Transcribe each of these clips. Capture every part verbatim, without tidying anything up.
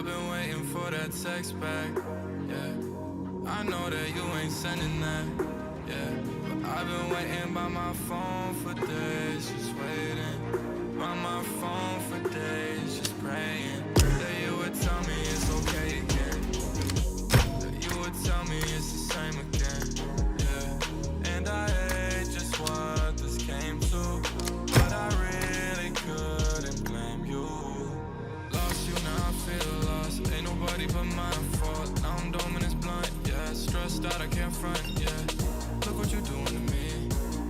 I've been waiting for that text back, yeah. I know that you ain't sending that, yeah. But I've been waiting by my phone for days, just waiting. By my phone for days, just praying that you would tell me it's okay again. That you would tell me it's the same again, yeah. And I hate just what this came to, but I really couldn't blame you. Lost you, now I feel lost. Ain't nobody but my fault. Now I'm dome in this blunt, yeah. Stressed out, I can't front, yeah. Look what you doing to me.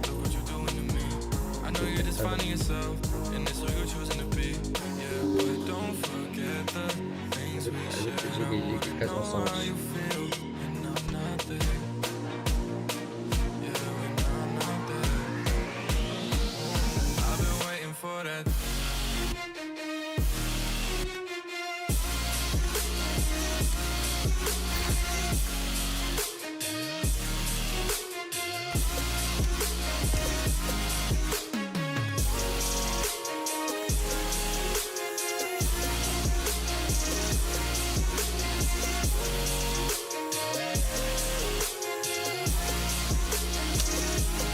Look what you doing to me. I know you're just finding yourself, and it's who you're choosing to be, yeah. But don't forget the things we shared. I wanna know how you feel, and I'm not there. Yeah, when I'm not there. I've been waiting for that.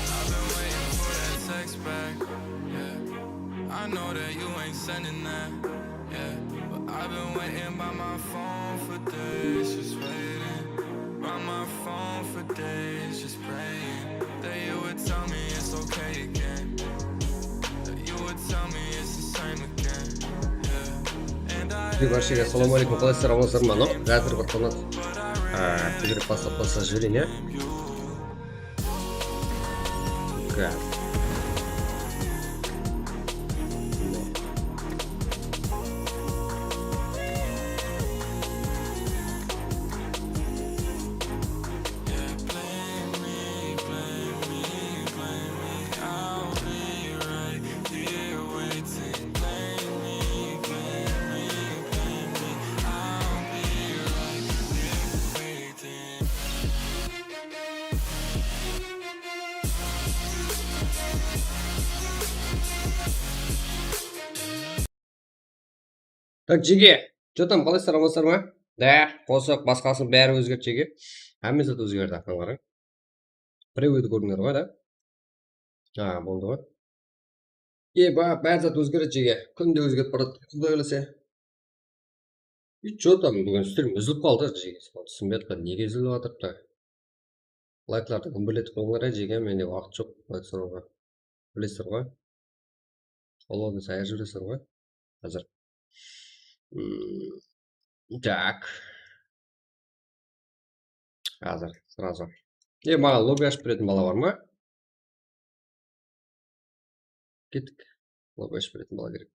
I've been waiting for that text back, yeah. I know that you ain't sending that, yeah. But I've been waiting by my phone for days, just waiting. By my phone for days, just praying that you would tell me it's okay again. That you would tell me it's the same again, yeah. And I Bárshege assalawma aleykum, qalaysızlar, amansızlar ma? No, házir bir qanat, á, bir paslap, paslap jibereyin, ya. Gáp. Tak, jege, jotam, qalaysızlar, amansızlar ma? Da, qosıq, basqasın bári ózgerdi, jege. Hámme zat ózgerdi, aqan qarań. Preview-di kórdińler ǵoy, da? Ha, boldı ǵoy. E, ba-, bári zat ózgeredi, jege. Kúnde ózgerip baradı, Quday qálese. E, jotam, búgin stream úzilip qaldı, jege. Túsinbey atırman, nege úzilip atırıptı? Layklardı gúmbeletip qoyıńlar, ya, jege, mende waqıt joq layk sorawǵa. Bilesizler ǵoy. Follow-dı sayır júresizler ǵoy. Házir. Hmm, tak. Házir, srazu. E, maǵan lobby ashıp beretin bala bar ma? Kettik. Lobby ashıp beretin bala kerek.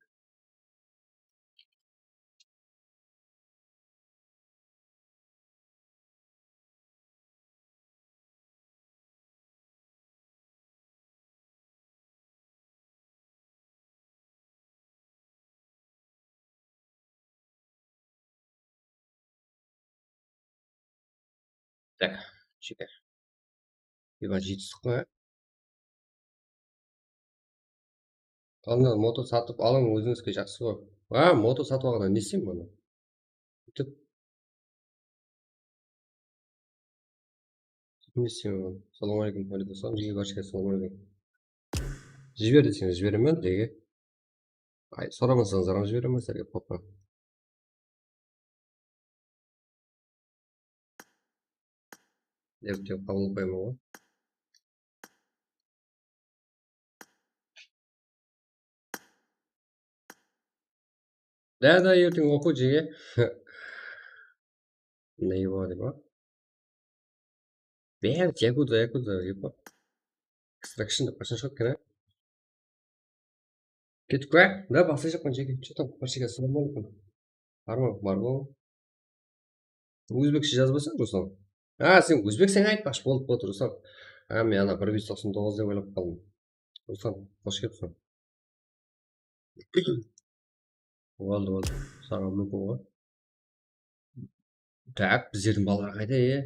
Tak, jege. Eba, jeti sıq pa? Qanday moto satıp alıń, ózińizge jaqsı ǵoy. A, moto satıp alǵannan ne isteymen bunı? Bútip. Ne isteymen bunı? Assalawma aleykum. Wa aleykum assalam. Jege, bárshege assalawma aleykum. Jiber deseńiz, jiberemen, jege. Ay, soramasańız, aram jiberemen sizlerge, popka. Erteń qabıl qoyaman ǵoy. Da, da, erteń oqı, jege. Ne bar, dep pa? Bári Yakuza, Yakuza, dep pa? Extraction dep qashan shıǵıp eken, a? Ketip qoya. Da, baslayjaqpan, jege. Что там, bárshege assalawma aleykum. Barma, bar bol. Ózbekshe jazbasań, Ruslan. A, sen ózbekseń, aytpaqshı, boldı, boldı, Ruslan. A, men ana bir bes toqsan toǵız dep oylap qaldım. Ruslan, xosh kelipsiń. Boldı, boldı. Saǵan múmkin ǵoy. Tak, bizlerdiń balalar qayda, e?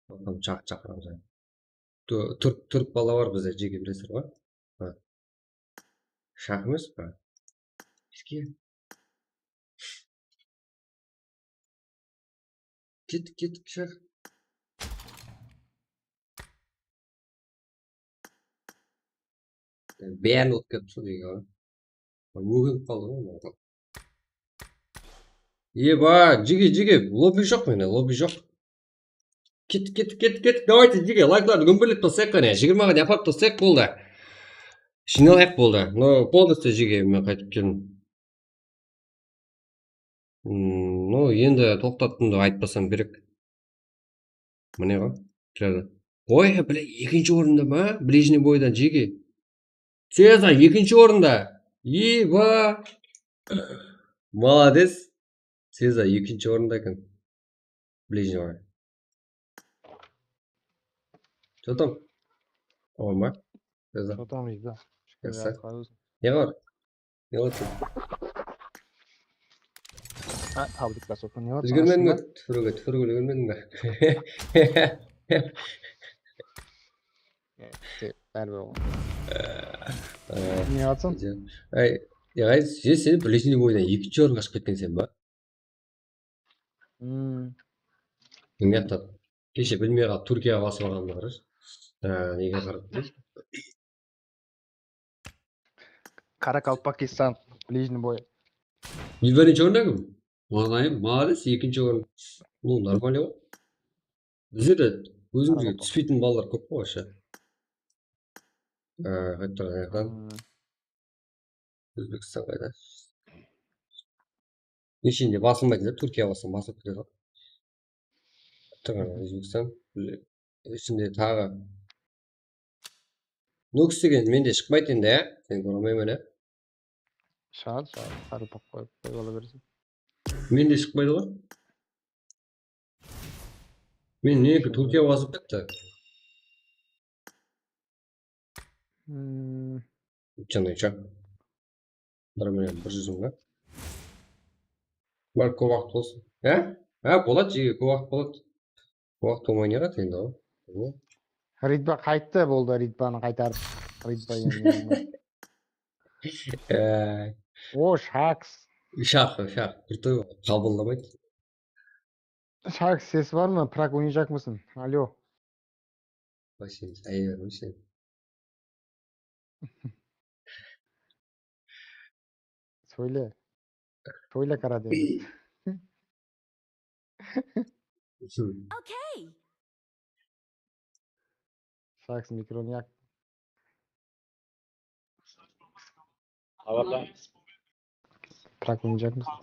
Bakalım, shaq-, shaqıramız. Tú-, túrk, túrk bala bar bizde, jege, bilesizler ǵoy. Shaq emes pa? Bizge. Kettik, kettik, shaq. Bárin ulıp kelip tur deydi ǵoy. Ógenip qaldı ǵoy mınaw. Eba, jige, jige, lobby joq mende, lobby joq. Kettik, kettik, kettik, kettik. Давайте, jige, layklardı gómberlep taslayıq qáne. Jigirmaǵa ne aparıp taslayıq, boldı. Jıynalayıq, boldı. No, полностью, jige, men qaytıp keldim. Hmm, no, endi toqtattım dep aytpasam kerek. Mine ǵoy, kiredi. Oy, bile, ekinshi orında ma? Ближний boydan jege. Seza ekinshi orında. Eba! Молодец. Seza ekinshi orında eken. Ближний boy. Что там? Aman ba? Seza. Что там, Riza? Jaqsı. Ne bar? Ne otır? Ha, tabriklar, Sopın, ne otır? Úlgermediń be? Tufirige, tufirige úlgermediń be? Báribir oǵan. Ne atsam? Ay, ya, sen Ближний boydan ekinshi orınǵa shıǵıp ketkenseń ba? Hmm. Mıyaqta keshe bilmey qalıp Túrkiyaǵa basıp alǵanımdı qarash. Á, nege qaradım? Qaraqalpaqstan, ближний boy. Birinshi orında kim? Молодец, ekinshi orın. Ну, нормально ǵoy. Bizde de ózimizge túspeytin balalar kóp ǵoy, вообще. Á, qayttan, qayttan. Hmm. Ózbekstan qayda? Neshinde basılmaydı da, Túrkiya basın basıp ketedi ǵoy. Tur, Ózbekstan. Ishinde taǵı. Nókis degen mende shıqpaydı endi, ya? Sen kóre almayman, ya? Shıǵadı, shıǵadı. Sarılpaq qoyıp, qoyıp ala bersin. Mende shıqpaydı ǵoy. Men neke Túrkiya basıp ketti. Hmm. Janaycha. Bir million bir júz mıń. Bar, kóp waqıt bolsın. Há? Há, boladı, jege, kóp waqıt boladı. Kóp waqıt bolmay ne qıladı endi ol? Ritba qayttı, boldı, Ritbanı qaytarıp. Ritba endi. Ey. O, Shaks. Shaq, Shaq, krutoy, qabıllamaydı. Shark, ses bar ma? Prak oynayjaqmısın? Alo. Вообще, ayıp sen. Söyle. Söyle, Karadeniz. Okey. Sharks, mikronı yaq. Alaba. Prak oynayjaqmısın?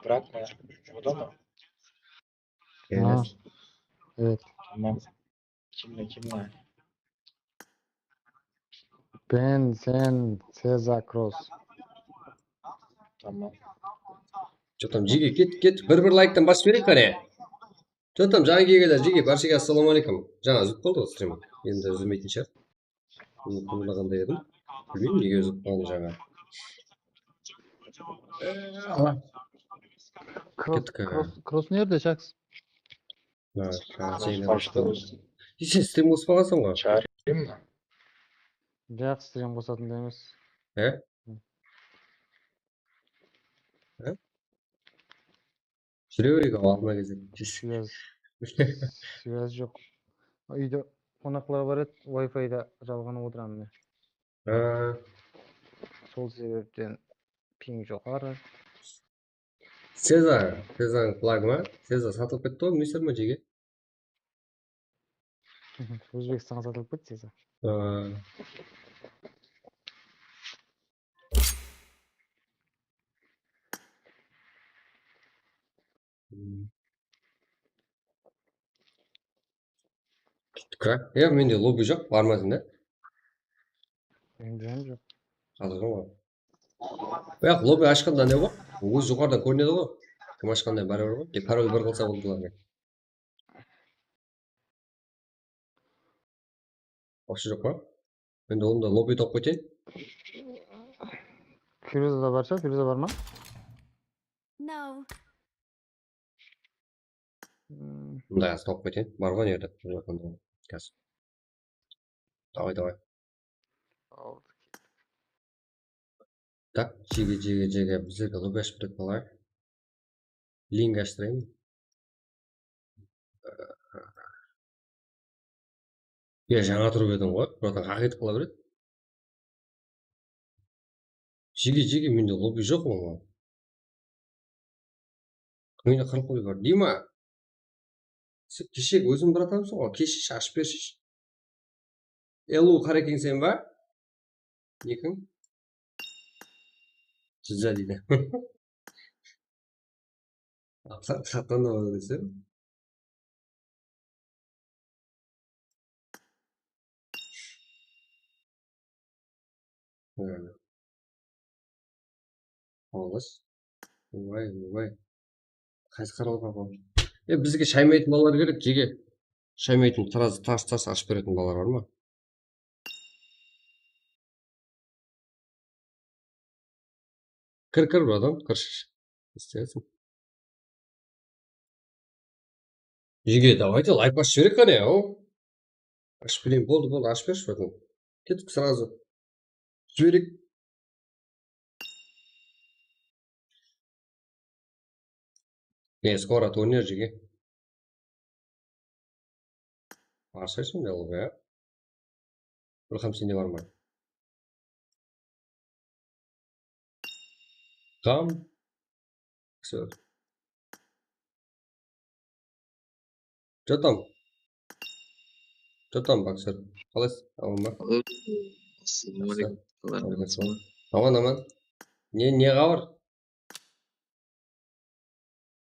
Prak mı? O da mı? Ha, evet. Tamam. Kimle, kimle? Ben, sen, Seza, Kroos. Tamam. Что там, jege, ket, ket. Bir, bir layktan basıp bereyik qáne. Что там, jańa kelgenler, jege, bárshege assalamu aleykum. Jańa úzip qaldı ǵoy strim. Endi úzilmeytin shıǵar. Bul qıbırlaǵanday edim. Bilmeymen, nege úzip qaldı jańa. Kroos, kettik, Kroos, Kroos nerde, Shaks? Ha, ha, sen de bastı. Sen strim qosıp alǵansań ǵoy. Shıǵarayın ba? Jaq, strim qosatınday emes. He? He? Júre bereyik, aldına gezek. Svyaz, svyaz joq. Úyde qonaqlar bar edi, Wi-Fi-da jalǵanıp otıramın men. Ha. Sol sebepten ping joqarı. Seza, Sezanıń flagı ma? Seza satılıp ketti ǵoy, mister ma, jege? Ózbekstanǵa satılıp ketti, Seza. Ha. Kra-, ya, mende lobby joq, barmasın da. Mende hám joq. Házir ǵoy. Biraq lobby ashqanda ne bar? Ózi joqarıdan kórinedi ǵoy. Kim ashqanda báribir ǵoy. Tek parol bir qılsa boldı bularǵa. Wapshe joq pa? Endi onda lobby tawıp keteyin. Firuzada bar shıǵar, Firuza bar ma? No. Hmm. Mında házir tawıp keteyin. Bar ǵoy, ne jerde? Házir. Davay, davay. Aldı. Tak, jege, jege, jege, bizlerge lobi ashıp beredi, balalar. Link ashıp bereyim. Ya, jańa turıp ediń ǵoy, buradan haq etip qala beredi. Jege, jege, mende lobi joq oǵan. Mende qırq lobi bar. Dima, sen keshegi óziń bir atamsıń ǵoy, kesheshi, ashıp bershi. Elu, Qarekeń sen ba? Nikiń? Júzza deydi. Satan da bar dese. Alǵıs. Oybay, oybay. Qaysı qaraqalpaq ol? E, bizge shaymaytın balalar kerek, jege. Shaymaytın, taraz, tars, tars ashıp beretin balalar bar ma? Kir, kir, bratан, kir. Istersiń. Jege, давайте, layk basıp jibereyik qáne, o. Ashıp bereyin, boldı, boldı, ashıp bershi, bratан. Kettik сразу. Jibereyik. Ne, скоро turner, jege. Barsa sonday ǵoy, ya. Bir ham sende barmay. Tam. Всё. Что там? Что там, боксёр? Qalaysız? Aman ba? Alo. Assalawma aleykum. Aman, aman. Ne, ne xabar?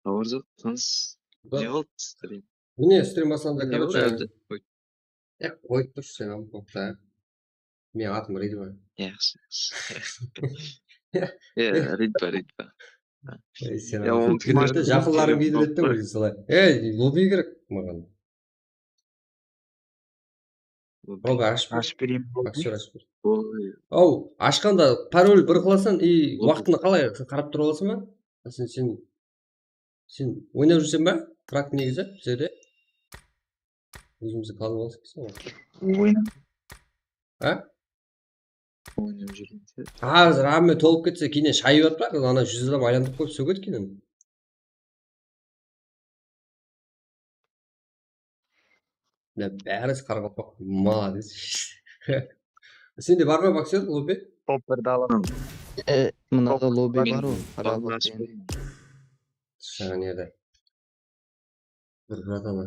Xabar joq, tınıs. Ne boldı, strim? Mine, strim baslamda, короче. Ya, qoyıp turshı sen, alıp qoyıptı. Meniń atım Ridva. Yaqshı. Ya, Ridva, Ridva. Ey, sen, jaqınlarım kiydiredi de, ózi solay. Ey, lobi kerek maǵan. Lobi ashıp ber. Ashıp bereyim. Aktyor ashıp ber. Aw, ashqanda parol bir qılasań, i, waqtını qalay qarap tura alasań ba? Sen, sen, sen oynap júrseń ba? Prak negizi bizlerde. Ózimizdi klanıp alsaq ǵoy. Oyna. Ha? Oynap júrgen. Házir hámme tolıp ketse, keyin shayıp atpa, ana júz adam aylandırıp qoyıp sógedi keyin. Mine, bárisi qaraqalpaq, молодец. Sende bar ma, боксёр, lobi? Top birdi alaman. E, mınada lobi bar ǵoy, qaraqalpaq degen. Jańa nerde? Bir, bratana.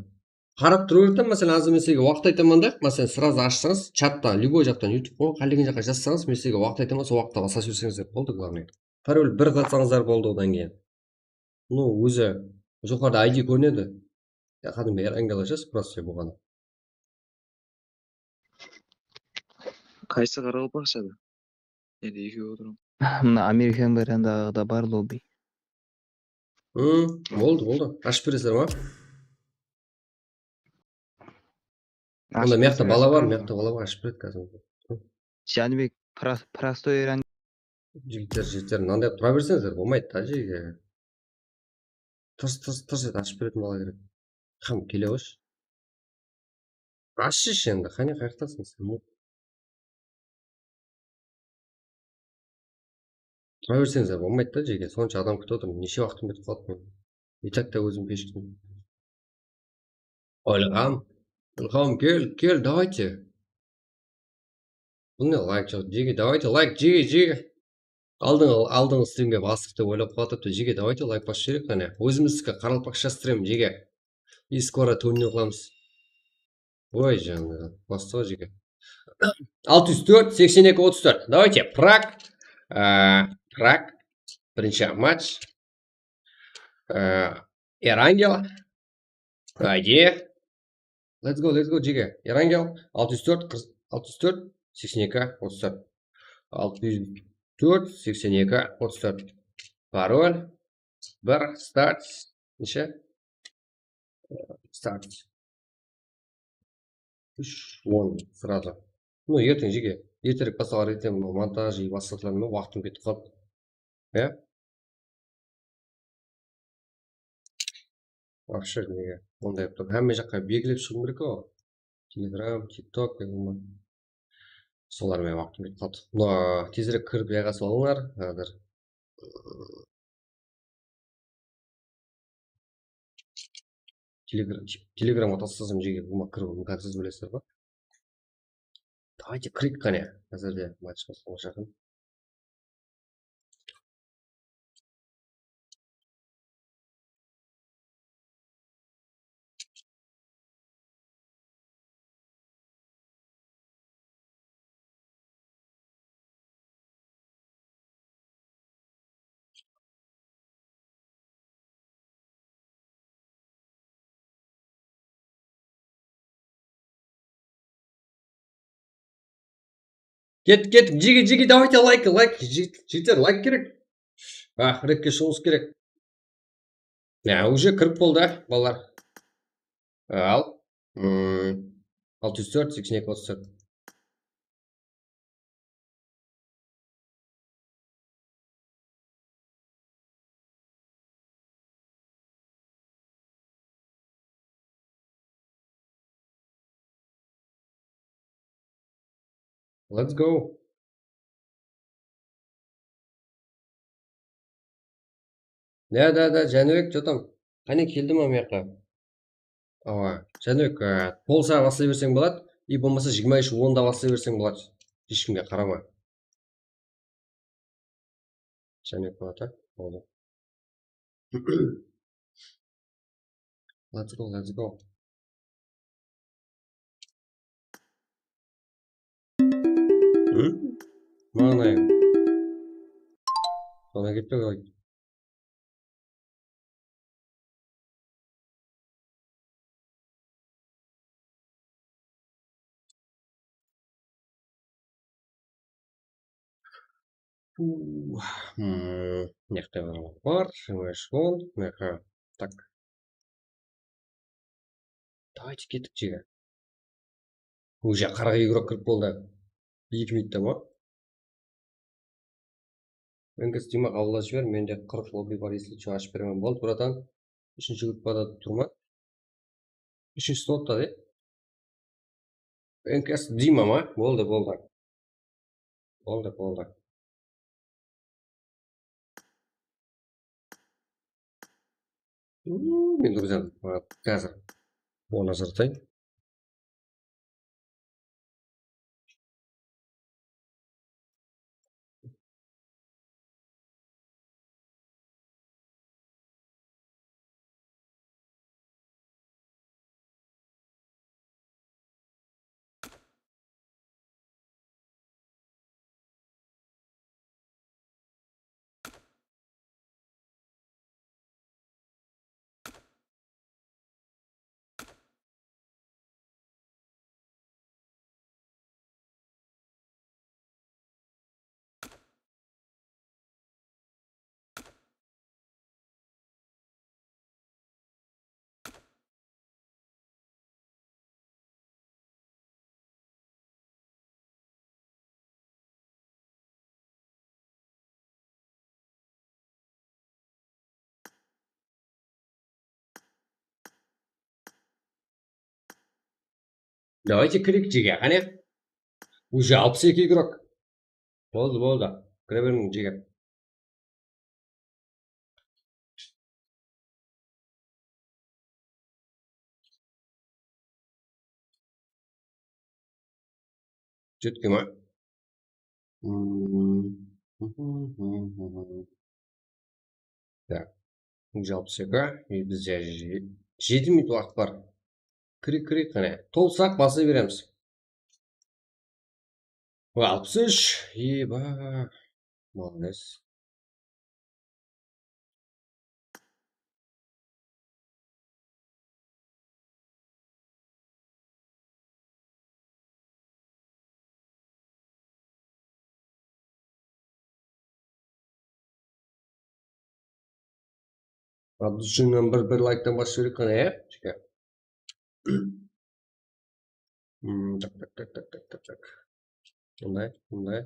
Qarap turıp beredi, máselen, házir men sizlerge waqıt aytaman da, máselen, сразу ashsańız, chatta, любой jaqtan, YouTube qoń, qálegen jaqqa jazsańız, men sizlerge waqıt aytaman, sol waqıtta baslap jiberseńizler boldı, главное. Parol bir qılsańızlar boldı odan keyin. Ну, ózi joqarıda I D kórinedi. Ya, qádimgi Erangel ashasız, просто bolǵanı. Qaysı qaraqalpaqshada? Endi ekewi otırıp. Mına Amerikan bayrandagı da bar lobi. Hı, boldı, boldı. Ashıp beresizler ma? Onda mıyaqta bala bar, mıyaqta bala bar, ashıp beredi házir. Jánibek, prostoy Erangel. Jigitler, jigitler, mınanday qılıp tura berseńizler, bolmaydı da, jege. Tırs, tırs, tırs etip ashıp beretin bala kerek. Ham kele qoyshı. Ashshı endi, qáne, qayaqtasıń sen? Tura berseńizler, bolmaydı da, jege. Sonsha adam kútip otır. Neshe waqtım ketip qaladı meniń? И так ta ózim keshiktim. Ilham, Ilham, kel, kel, давайте. Bul ne, layk joq, jege, давайте, layk, jege, jege. Aldıńǵı, aldıńǵı strimge bastıq dep oylap qalatırıptı, jege, давайте, layk basıp jibereyik qáne. Ózimizdiki qaraqalpaqsha strim, jege. И скоро turnirin qılamız. Oy, jańa, bastıq, jege. Altı júz tórt, seksen eki, otız tórt. Давайте, Prag, e, Prag, birinshi match. E, Erangel, I D. Let's go, let's go, jege. Erangel, altı júz tórt, qırq, altı júz tórt, seksen eki, otız tórt. Altı júz tórt, seksen eki, otız tórt. Parol, bir, start, neshe? Start. Úsh, on, сразу. Ну, erteń, jege. Erterek baslaǵan edim, montaj, и basqa zatlar menen waqtım ketip qalıptı. Ya? Вообще, nege? Onday qılıp, hámme jaqqa belgilep shıǵıw kerek-aw. Telegram, TikTok, ya bolmasa. Solar menen waqtım ketip qaldı. Mına, tezirek kirip, yaǵa salıńlar. Házir. Telegra-, Telegramǵa taslasam, jege, buma kirip imkansız, bilesiz ba? Давайте kireyik qáne. Házirde match baslanıwǵa jaqın. Ket, ket, jige, jige, давайте, лайк, лайк, ji-, jigitler, лайк kerek. Ah, rekke shıǵıwımız kerek. Ya, уже kirip boldı, balalar. Al. Hmm, altı júz tórt, seksen eki, otız tórt. Let's go. Да, да, да, Jánibek, что там? Qáne, keldim-á mıyaqqa. Awa, Jánibek, e, tolsa baslay berseń boladı. I bolmasa jigirma úsh onda baslay berseń boladı. Hesh kimge qarama. Jánibek boladı, boldı. Let's go, let's go. Hı? Mańlayım. Sana ketpek ay. Puh, hmm, mıyaqta bar, bar, jigirma úsh on, mıyaqqa, так. Давайте kettik jege. Уже qırq igrok kirip boldı. Eki minutta ma? Endi Steam'a qabıllap jiber, mende qırq lobby bar, если что, ashıp beremen. Boldı, bratan. Úshinshi gruppada turma. Úshinshi slottada, ya? N K S Dima ma? Boldı, boldı. Boldı, boldı. Uuu, men durıs, házir oǵan azırtayın. Давайте kireyik, jege, qáne. Уже alpıs eki igrok. Boldı, boldı. Kire beriń, jege. Jetke ma? Hmm. Tak. Alpıs eki, e, bizde je-, jeti minut waqıt bar. Kireyik, kireyik, qáne. Tolsaq, baslay beremiz. Alpıs úsh, eba. Молодец. Abdushinnan bir, bir layktan baslap jibereyik qáne, ya? Jeke. Hmm, tak, tak, tak. Bunday, bunday.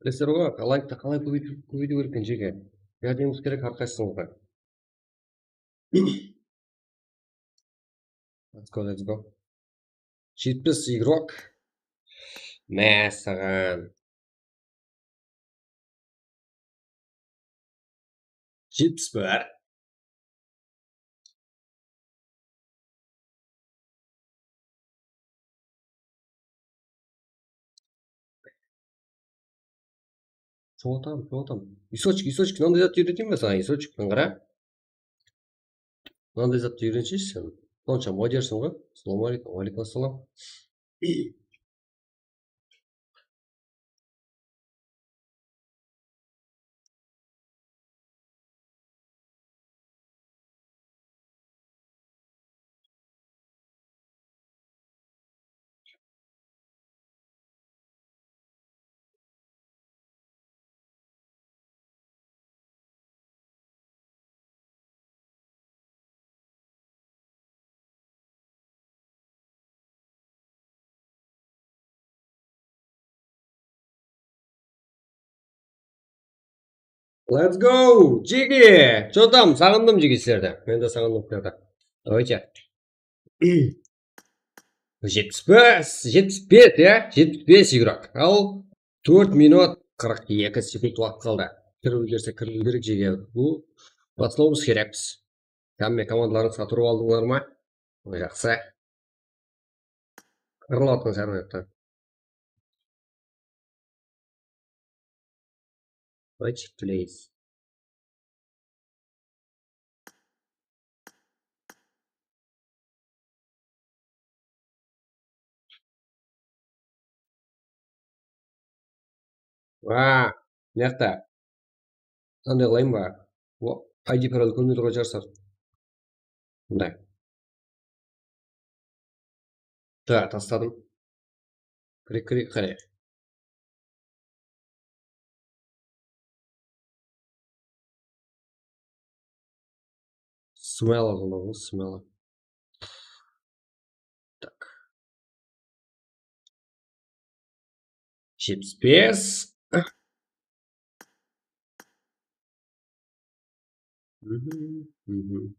Bilesizler ǵoy, like'tı qalay kóbeytiw, kóbeytiw kerek eken, jeke. Járdemińiz kerek hár qaysıńızǵa. Let's go, let's go. Jetpis игрок. Mássaǵan. Jetpis bir. Jotam, jotam. Isochik, Isochik, mınanday zattı úyreteyin be saǵan, Isochik, mınań qara. Mınanday zattı úyrensheyshi sen. Sonsha moderseń ǵoy. Assalawma áleykum. Wa áleykum assalam. Let's go! Jeke! Jotam, saǵındım, jeke, sizlerdi. Men de saǵındım, sizlerdi. Давайте. Jetpis bes, jetpis bes, ya? Jetpis bes игрок. Al, tórt minut, qırq eki sekund waqıt qaldı. Kirip úlgerse, kirip úlgerek, jeke. Bul baslawımız kerekpiz. Hámme komandalarıńızǵa turıp aldıńlar ma? Jaqsı. Qırılıp atqan shıǵar mına jaqta. Which place? Wa, mıyaqta. Qanday qılayın ba? O, I D parol kórinbey turǵan shıǵar. Mınday. Ta, tasladım. Kirek, kirek, qáne. Smela boldı, smela. Tak. Jetpis bes. Mhm, mhm.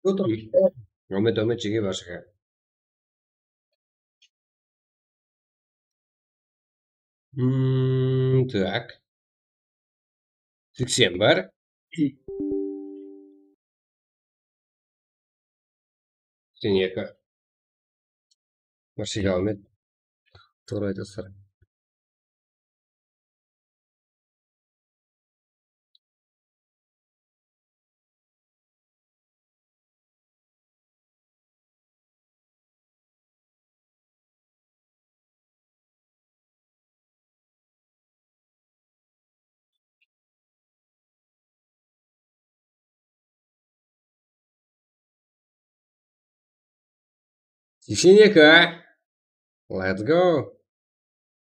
Úmidim, úmidim, jeke, barshaǵa. Hmm, tak. Seksen bir. Seksen eki. Marshal Ahmed. Tuwrı aytasızlar. Seksen eki. Let's go.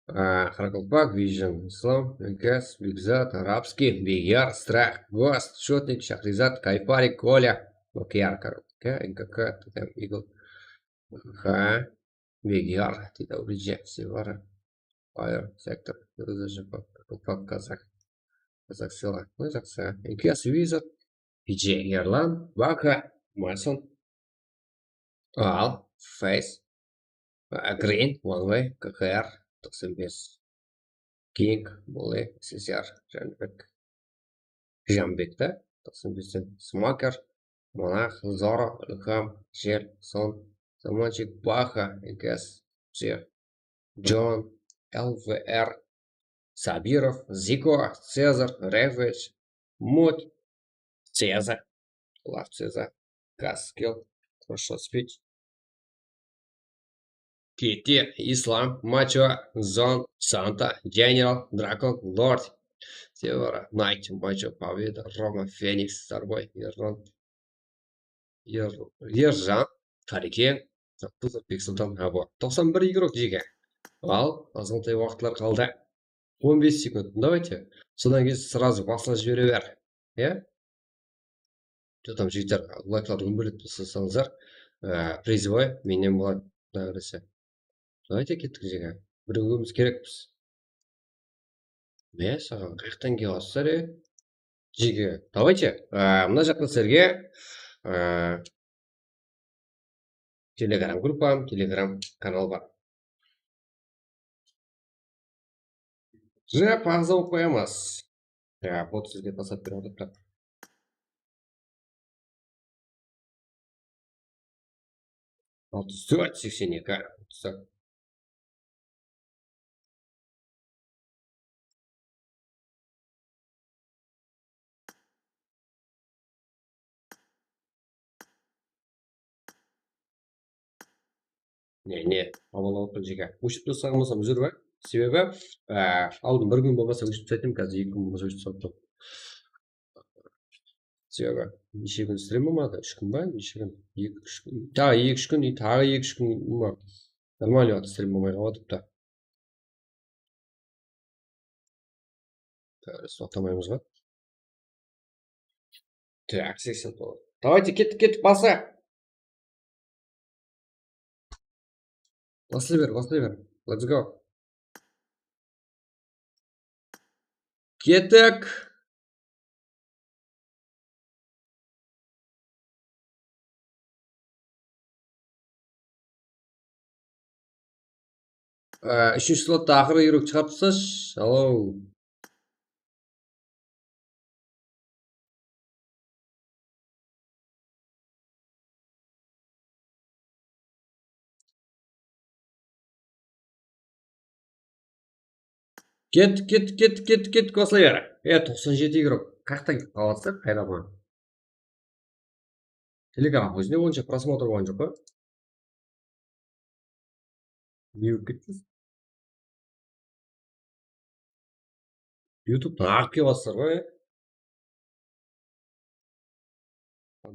А, Qaraqalpaq, Vision, Islam, Enkes, Bekzat, Arabskiy, Bekyar, Strah, Gost, Shotnik, Shahrizat, Kayfari, Kolya, Okeyar, короче, N K K, Totem, Eagle, H, Bekyar, T W G, Sevara, Fire, Sector, Qaraqalpaq, Kazak. Kazak Sela. Jaqsı. Inkas Wizard. P J Erlan. Baka. Mason. Al. Face. Green. One Way. K K R. Toqsan bes. King. Bole. S S R. Janbek. Janbek ta. Toqsan besten. Smoker. Monarx. Zoro. Ilham. Jel. Son. Zamanchik. Baha. Inkas. Jeff. Jon, L V R, Sabirov, Ziko, Cezar, Revich, Mut, Cezar, Laf Cezar, Gaskell, Хорошо спит, Kiti, Islam, Macho, Zon, Santa, General, Drakon, Lord, Severa, Найт, Macho, Победа, Roma, Feniks, Sarboy, Erron, Er-, Erjan, Qárekeń, Buzıqbek Sultan, Abo. Toqsan bir игрок, jeke. Al, azǵantay waqıtlar qaldı. On bes sekund. Давайте. Sodan keyin сразу baslap jibere ber. Ya? Что там, jigitler, layklardı úmbirletpey salsańızlar, e, призовой mennen boladı, Quday qálese. Давайте kettik, jeke. Birigemiz kerekpiz. Mine, saǵan qayaqtan kelip atırsań, e? Jeke, давайте, e, mına jaqta sizlerge, e, Telegram gruppam, Telegram kanal bar. Jine paǵza bolıp qoyamız. Ya, bot sizge taslap berip atırıptı. Altıs tórt, seksen eki. Ne, ne, amal alıp jeke. Óshirip taslaǵan bolsam úzir ba? Sebebi, e, aldın bir kún bolmasa óshirip taslaytın, házir eki kún bolmasa óshirip tasladım. Sebebi, neshe kún strim bolmadı? Úsh kún ba? Neshe kún? Eki, úsh kún. Taǵı eki, úsh kún, taǵı eki, úsh kún bolmadı. Нормальный waqıt strim bolmay qalıp atırıptı. Toqtamaymız ǵoy. Так, seksen toǵız. Давайте, kettik, kettik, basla. Baslay ber, baslay ber. Let's go. Kettik. Á, úshinshi slotta aqırǵı игрок shıǵarıp taslash. Alo. Kettik, kettik, kettik, kettik, kettik, baslay ber. E, toqsan jeti игрок. Qayaqtan kelip qalıp atsa, qayda bar? Telegram ózinde onsha prosmotr bolǵan joq pa? Ne bolıp ketti? YouTube'tan aǵıp kep atırsań ǵoy, e?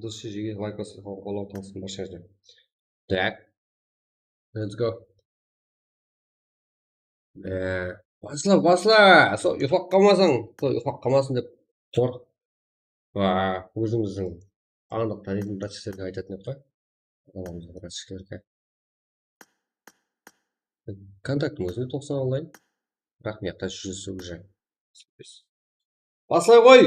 Durıs, jeke, layk basıp qoyıp, tanısın, barshangızǵa. Так. Let's go. Ee, basla, basla. Sol uyqılap qalmasań, sol uyqılap qalmasın dep qorqıp, aa, ózimizdiń anıq tanıytuǵın bratishkalarǵa aytatın edik ǵoy. Alamız bratishkalarǵa. Kontaktıń ózinde toqsan onlayn. Biraq mıyaqta júz уже. Baslay ǵoy!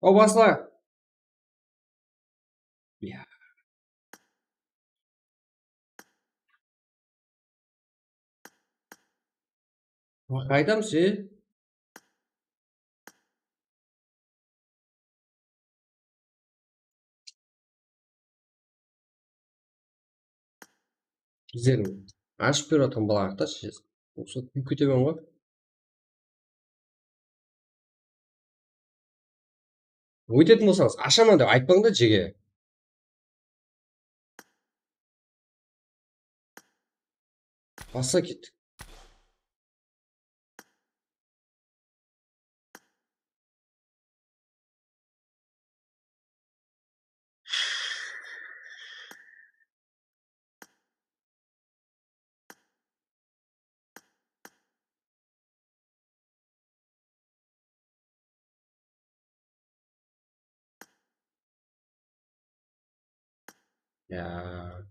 Aw, basla! Ya. Qaytamız, e? Bizlerdiń ashıp berip atırǵan balaǵa qartash, uqsat kúyip ketemen ǵoy. Óytetin bolsańız, ashaman dep aytpań da, jeke. Basla kettik. Ya.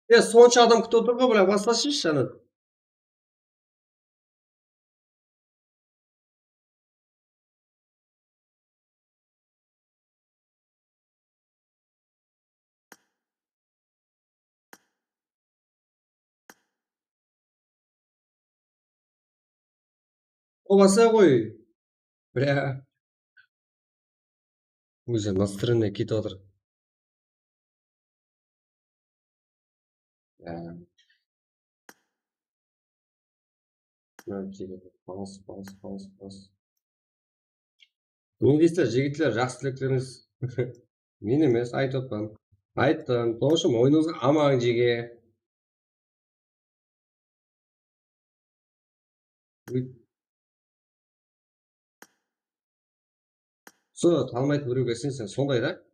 E, sonsha adam kútip otır ǵoy, bılay baslashınshı, Janat. O basa ǵoy. Bля. Ózi настроение ketip atır. Bas, bas, bas, bas. Ne deysizler, jigitler, jaqsı tileklerińiz? Men emes, aytıp atpan. Ayttım, toshım, oyınıńızǵa aman, jege. Uy. Usı talmaydı birewge sen, sen sonday da.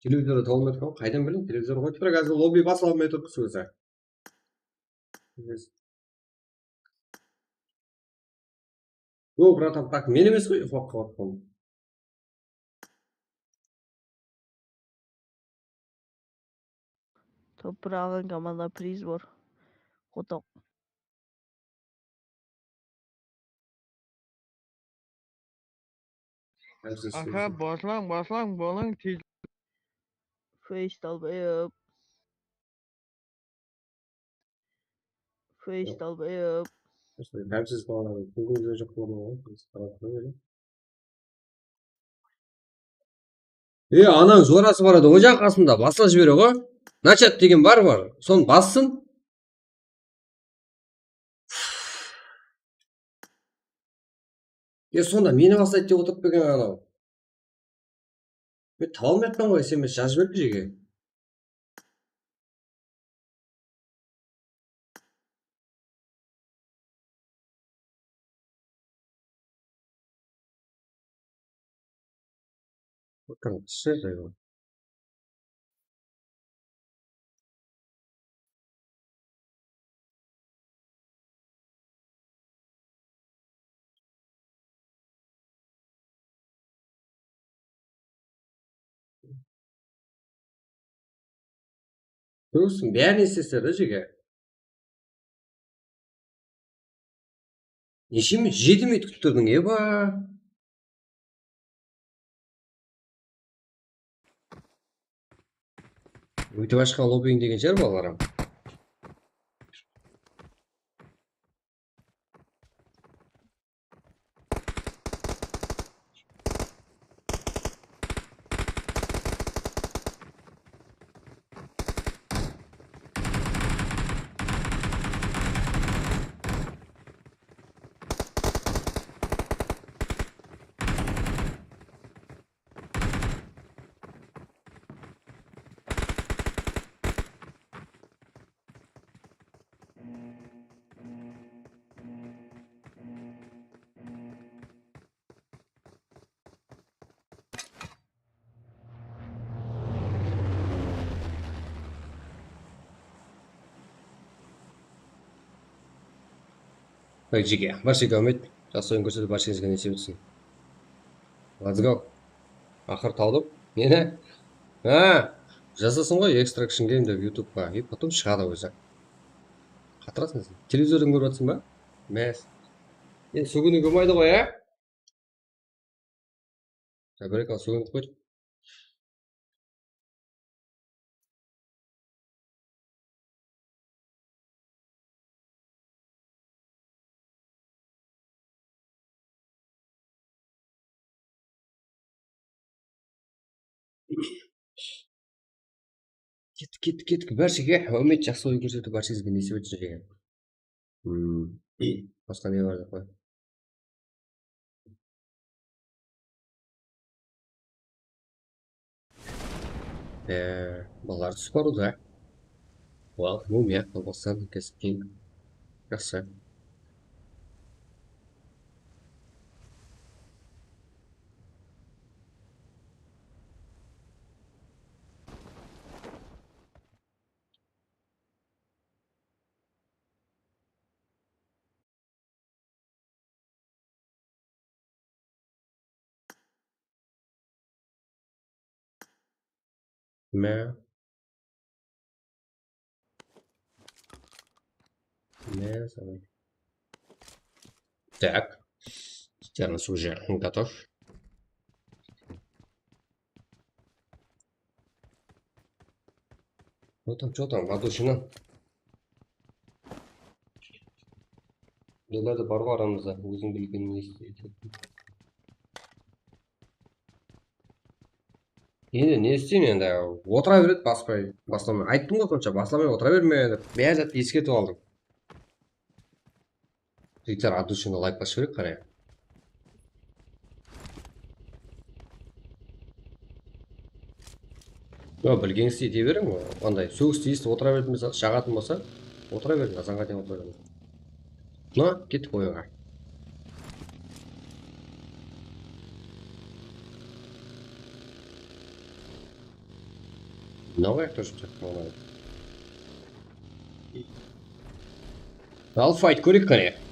Televizordı tawılmay turǵan, qaydan biliń? Televizor qoyıp tur, házir lobby basıla almay tur, qıs ózi. Yo, bratan, tak, men emes ǵoy, ufaq qılıp atqan. Topır alǵan komanda priz bor. Qotoq. Aka, baslań, baslań, bolıń, tez. Face dalbayıp. Face dalbayıp. Dársiz balalar, kúlginize joq bola ma? E, anań jorası baradı, o jaǵı qasında basla jibere ǵoy. Nachat degen bar, bar. Sonı bassın. E, sonda meni baslaydı dep otırıp bergen anaw. Men taba almay atpan ǵoy, S M S jazıp berdi jege. Bakın, tushirdi ǵoy. Durıs, bárin esitesizler da, jege. Neshe minut? Jeti minut kúttirdiń, eba. Óytip ashqan lobbying degen shıǵar, balalar. Jeke, bárshege úmit, jaqsı oyın kórsetip, bársheńizge nesip etsin. Let's go. Aqır tawdım. Neni? Ha, jazasın ǵoy Extraction Game dep YouTubeqa. E, потом shıǵadı ózi. Qatırasın sen. Televizordan kórip atırsın ba? Emes. Endi sóginiw bolmaydı ǵoy, ya? Bárek, al, sóginip qoydı. Kettik, kettik, kettik. Bárshege háwmet, jaqsı oyın kórsetip, bárshengizge nesip etsin, jege. Hmm. Basqa ne bar dep qoy. Ee, balalar túsip barıwda. Well, mumiya, Qozogıstan, keskin. Jaqsı. Mine. Mine, sabay. Так. Иттердиń suwı уже готов. Ну там, что там, воды ushınan. Bular da bar ǵoy aramızda, óziń bilgen ne isteydi. Endi ne isteyim endi, otıra beredi, baspay, baslamay. Ayttım ǵoy sonsha, baslamay otıra berme dep, bári zattı eskertip aldım. Jigitler, от души layk basıw kerek, qáne. Yo, bilgenińizdi ete beriń, anday sógisti esitip otıra berdim dese, jaǵatın bolsa, otıra beriń, azanǵa deyin otıra beriń. Mına, kettik oyınǵa. Mına qoyaqta júrip jattı, mına. Al, fayt kóreyik qáne.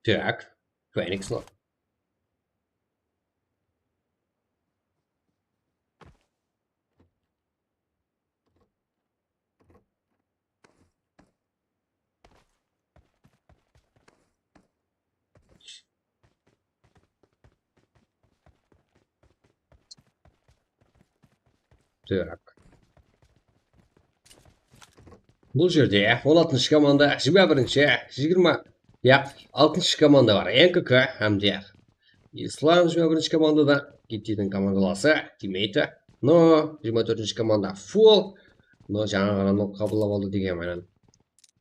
Так, Феникс. Так. Bul jerde on altınshı komanda, jigirma birinshi, jigirma, yaq, altınshı komanda bar, N K K hám de Islam jigirma birinshi komandada, Gittidiń komandalası, timmeyti. No, jigirma tórtinshi komanda full. No, jańa ǵana nok qabıllap aldı degen menen.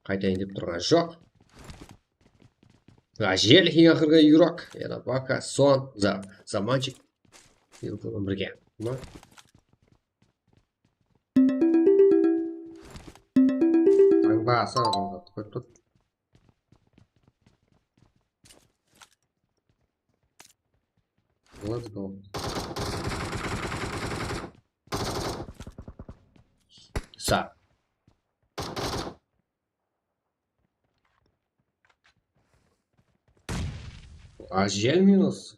Qaytayın dep turǵan joq. Ajel, eń aqırǵı Yurok, yana Baka, Son, Za-, Zamanchik. Yurok menen birge. Mına. Tańba asa azamzat qoyıp tur. Let's go. Sa. Ajel minus.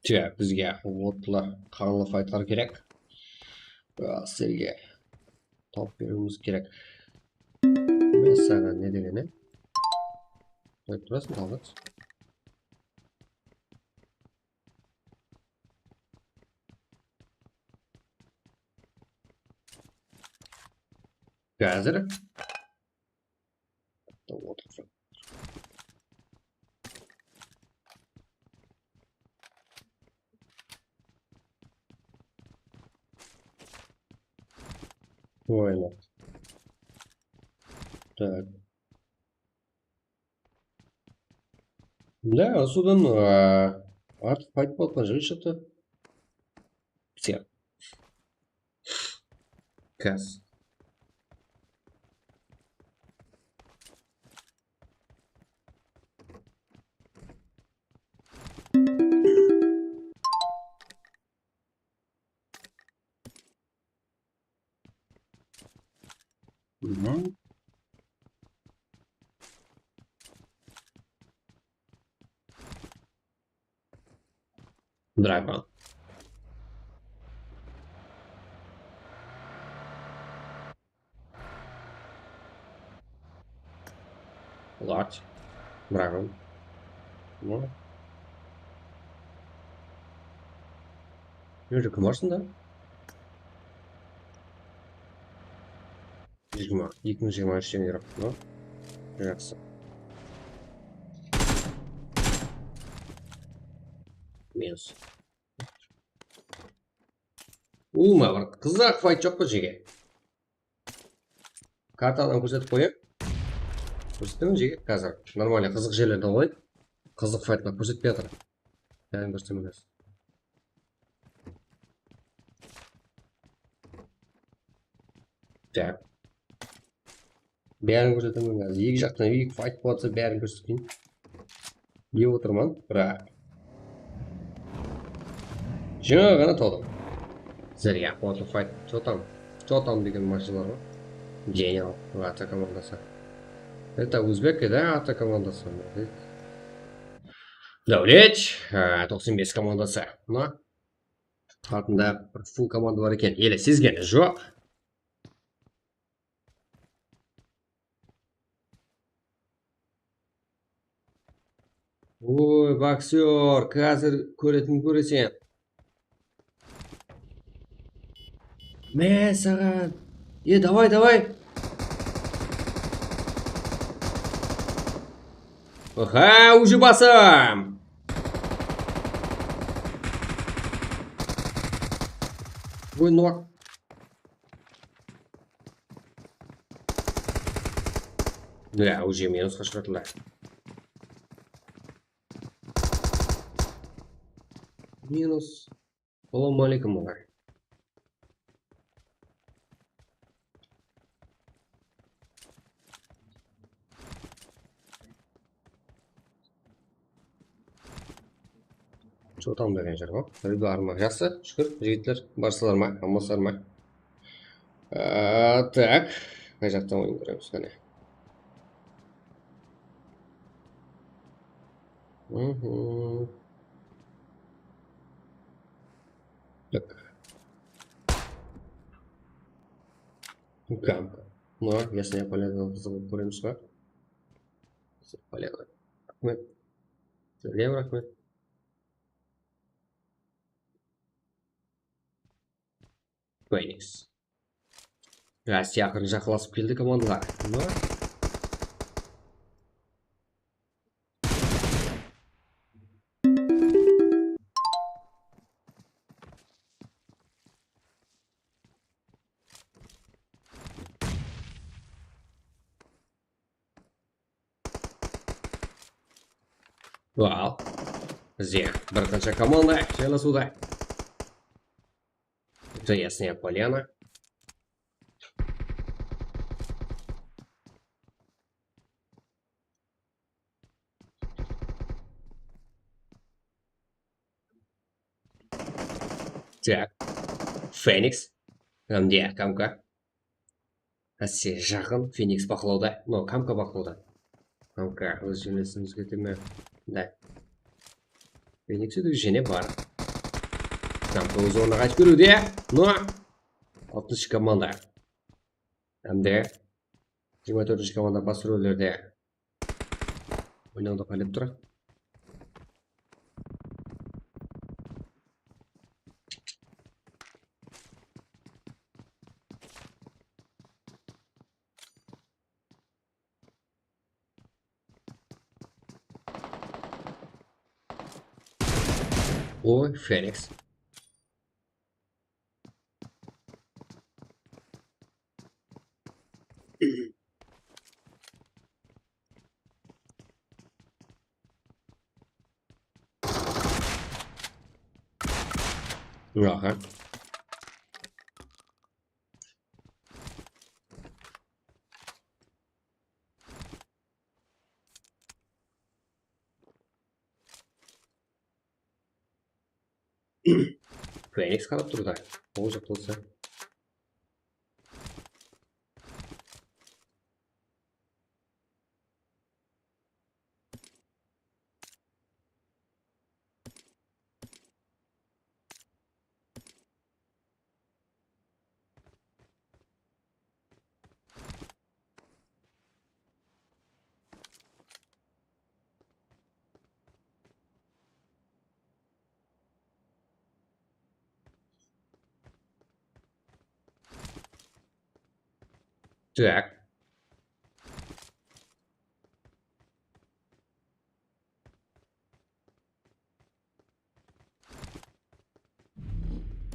Tya, bizge otlı qanlı faytlar kerek. Aa, sizlerge tawıp beriwimiz kerek. Men saǵan ne degeni? Qoyıp turasın, talbat. Házir. Oyna. Tak. Да, sodan, aa, artıq fayt bolıp atqan jigit shıqtı. Все. Kas. Mhm. Driver. Large. Bravo. Mına. Nerede kim varsın da? Jigirma, eki mıń jigirma úshten beri. Mına. Jaqsı. Minus. Ulıwma bir qızıq fayt joq pa jege? Kartadan kórsetip qoyayın. Kórsettim jege házir. Нормально qızıq jerlerden qoyayın. Qızıq faytlar kórsetpey atır. Yaǵnıy bir sınırız. Tak. Bárin kórsetemen házir. Eki jaqtan eki fayt bolıp atsa, bárin kórsetkeyin. Dep otırman, biraq. Jańa ǵana tawdım. Zrya, what the fuck? Что там? Что там degen mashinalar ǵoy. General, Ata komandası. Это узбек, да, Ata komandası. Davlet, á, toqsan bes komandası. Mına. Altında bir full komanda bar eken. Ele sezgeni joq. Oy, boksyor, házir kóretin kóresen. Mine saǵan. E, davay, davay. Oha, уже basım. Oy, nok. Ya, уже minusqa shıǵatınday. Minus. Salawma aleykum, aǵa. Что там degen jer ǵoy. Rıba arma. Jaqsı, shúkir, jigitler. Barsızlar ma? Amanlasızlar ma? Á, tak. Qay jaqtan oyın kóremiz, qáne? Mhm. Tak. Gamka. Mına, Yasnaya Polyananı qızıq kóremiz ba? Yasnaya Polyana. Raxmet. Sizge raxmet. Phoenix. Rossiya aqırın jaqınlasıp keldi komandalar. Mına. Wow. Bizde bir qansha komanda jaylasıwda. Ясная Поляна. Так. Феникс. Hamde Kamka. Ásse, jaqın Feniks baqlawda. No, Kamka baqlawda. Kamka óz jemlesin ózgerte me? Da. Feniks de jene bar. Kamka óz ornına qaytıp keliwde. No. Altınshı komanda. Hamde jigirma tórtinshi komanda bas rollerde. Oynawdı pálep tura. Oy, Feniks. Aha. Feniks qarap tur da. Ol jaqta bolsa. Так.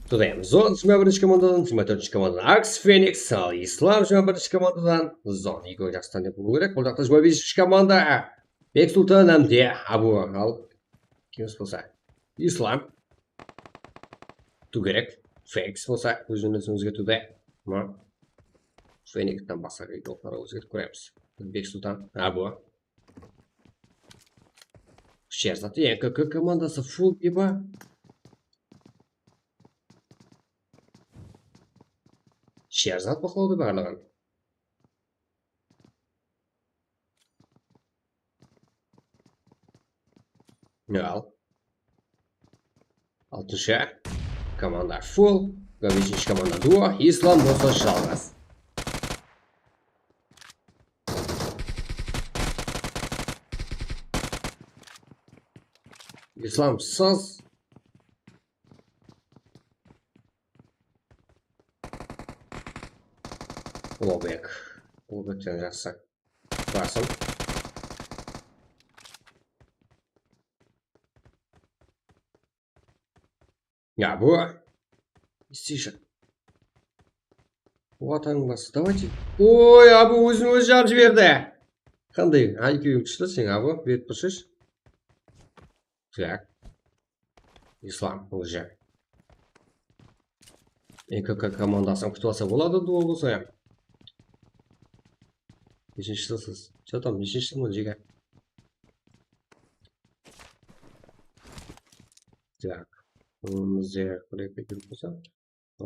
Todayım Zon jigirma birinshi komandadan, jigirma tórtinshi komandadan Aks Feniks, al Islam jigirma birinshi komandadan, Zon eki jaqsıdan dep biliw kerek. Bul jaqta jigirma besinshi komanda. Beksultan hamde Abu, al kim bolsa Islam. Tugerek. Feniks bolsa óziniń ózge tude. Ma. Feniksten basqa qıyınlıqlarǵa ózgertip kóremiz. Ózbek Sultan. Ha, bu. Sherzat, N K K komandası full eba. Sherzat baqlawdı barlıǵın. Al. Altınshı komanda full. Besinshi komanda duo. Islam bolsa jalǵız. Islam sız. Ulabek. Ulabekten jaqsı. Basım. Ya bu. Istishi. Watan bası. Давайте. Oy, abi ózin ózi jarıp jiberdi. Qanday I Q-ıń kúshli sen, abi? Berip turshısh. Так. Islam, ózi. N K K komandasın kútip alsa boladı, duo bolsa ya. Neshinshisiz? Что там, neshinshisiz, jeke? Так. Bunı bizde bir eki kelip bolsa. Ha?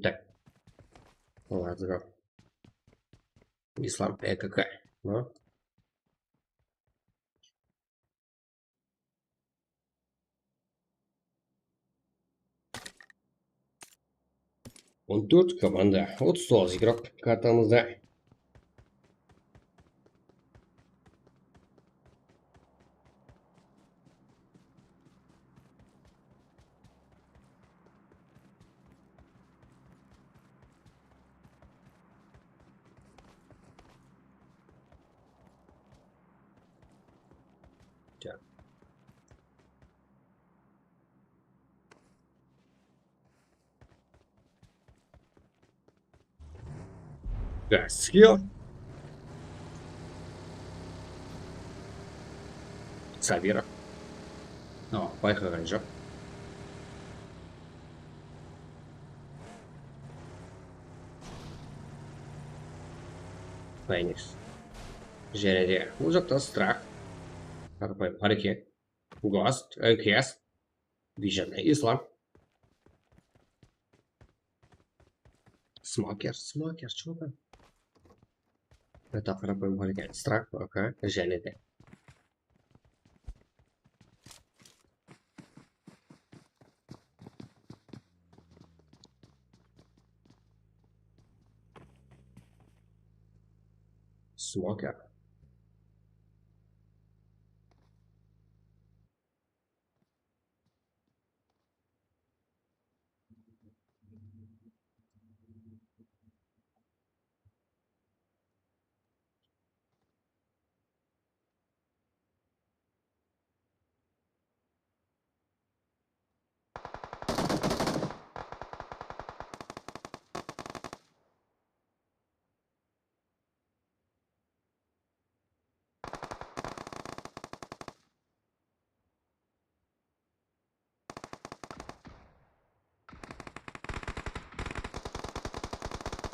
Так. Ладно. Islam E K K. Ну. On tórt komanda, otız toǵız igrok kartamızda. Skill. Sabir. No, bayqaǵan joq. Phoenix. Jáne de bul jaqta Strah. Qarapayım háreket. Ghost, N K S. Biyjanda Islam. Smoker, smoker, чё там? Это qarapayım háreket. Strah, okey, jáne de. Smoker.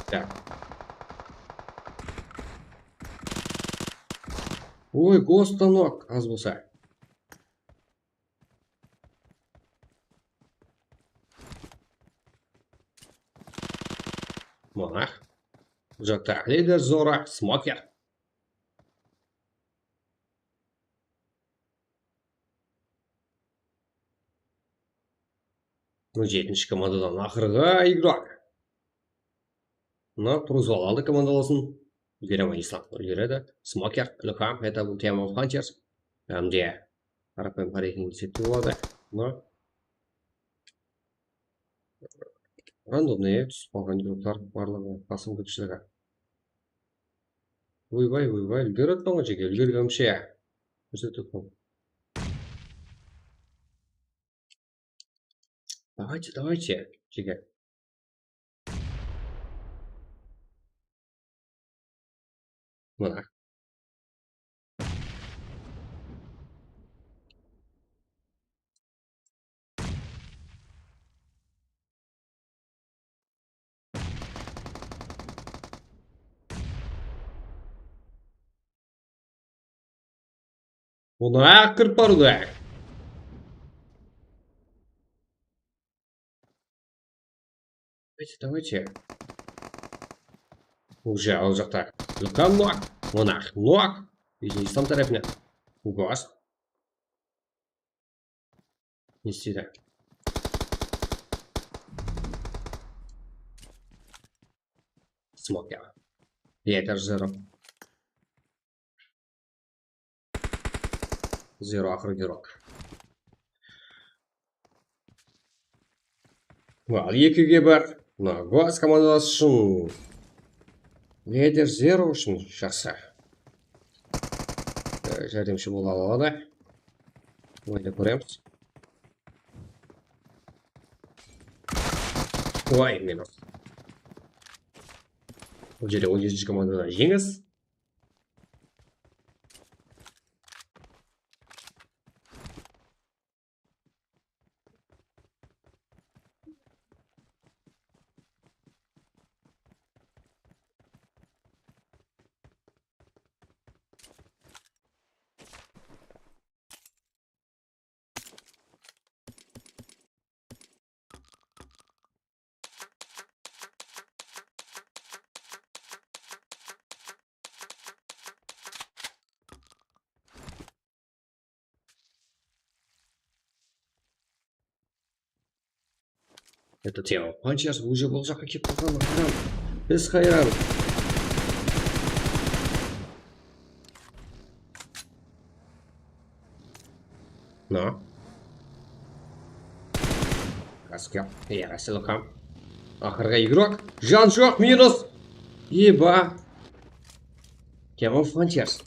Так. Oy, Ghost-tan-aq az bolsa. Ah. Bul jaqta Lider Zero, Smoker. On jetinshi komandadan aqırǵı igrok. Mına, turǵızıp aldı komandalasın. Úlgere me, Islam? Úlgeredi. Smoker, Ilham, это bul Team of Hunters. Hám de qaraqalpaq hareketini esepke boladı. Mına. Randomnıy túsip qalǵan igroklar barlıǵı, basım kópshiligi. Oybay, oybay, úlgerip atpan ǵoy, jeke, úlgergenimshe. Kórsetip atpan. Давайте, давайте, jeke. Mına. Bunı kirip barıwda. Давайте, давайте. Уже al jaqta. Ilham nok. Mına nok. Biznes tam tárepinen. Ugos. Ne isteydi? Smoker. Lider Zero. Zero aqırǵı igrok. Al, ekige bir. Mına, Ugos komandası ushın. Lider Zero ushın jaqsı. E, járdemshi bola aladı. Oynap kóremiz. Oy, minus. Bul jerde on jetinshi komandadan jeńis. Это Team of Hunters уже bul jaqqa kelip qalǵanına hayran. Biz hayran. No. Kaskı. Yarasılqam. Aqırǵı igrok. Jan joq, minus. Eba. Team of Hunters.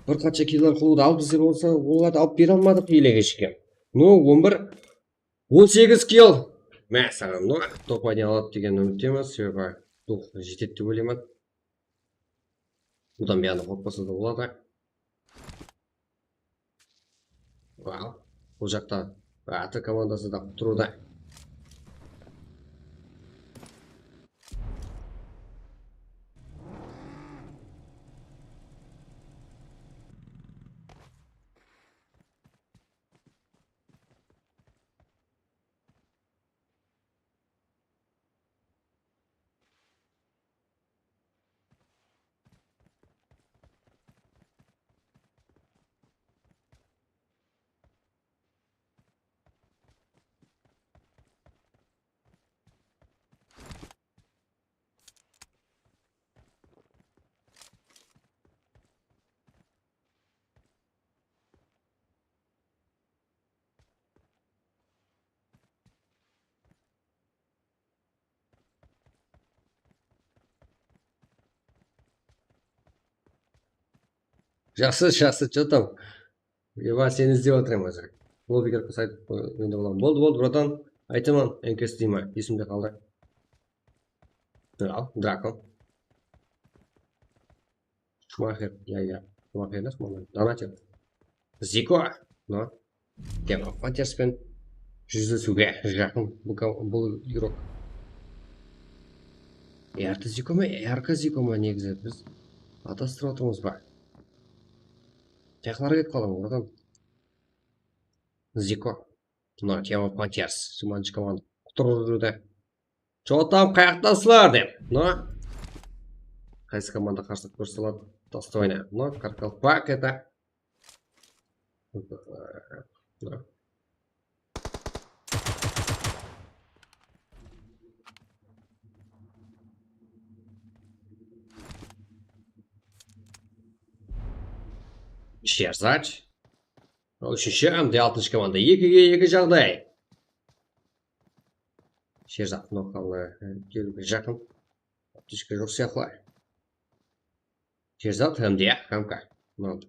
Bir qansha killer qılıwdı alıp izlep olsa, olardı alıp bere almadıq elege shekem. No, on bir. On segiz kill. Másálən, no, top oyna aladı degen úmittemiz, sebebi dol jetedi dep oylayman. Budan buyaq qorqpasa da boladı. Wow. Bul jaqta A T komandası da turıwda. Jaqsı, jaqsı, что там? Eba, seni izlep atırman házir. Lobbiga kirip sayt oyında bolaman. Boldı, boldı, bratan. Aytaman, N K S deymen, esimde qaldı. Al, Draco. Шумахер, ya, ya. Шумахер emes, mınaw, Donater. Ziko, no. Team of Hunters penen júzlesiwge jaqın bul ko-, bul igrok. R T Ziko ma, R K Ziko ma, negizi biz adastırıp atırmız ba? Tayaqlar ketip qalǵan, oradan. Ziko. Mına, Team of Hunters, Sumanchı komanda. Qutırıp júrdi. Что там, qayaqtasızlar dep. No. Qaysı komanda qarsılıq kórse aladı? Dostojno. No, Qaraqalpaq это. Sherzad. Úshinshi hám de altınshı komanda. Ekige eki jaǵday. Sherzad, no, qalay, keliwge jaqın. Aptechka joq sıyaqlı. Sherzad hám de Hamka. No.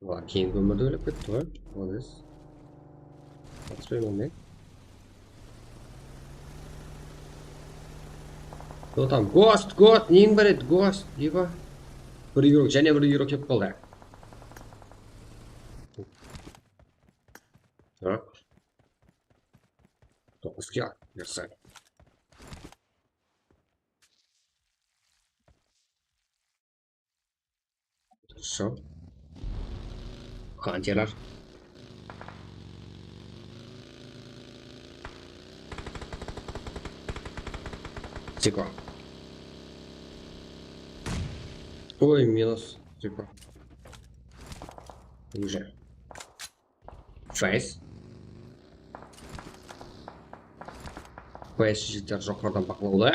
Olar keyingi ómirde óylep ketti ǵoy. Молодец. Atıspay bolmay. Кто там? Гост, гост, neń bar edi, гост, Diva? Bir igrok, jáne bir igrok kelip qaldı. Так. Toǵız kill, mersa. Хорошо. Хантерлар. Тихо. Ой, минус. Тихо. Уже. Фейс. Фейс jigitler joqarıdan baqlawda.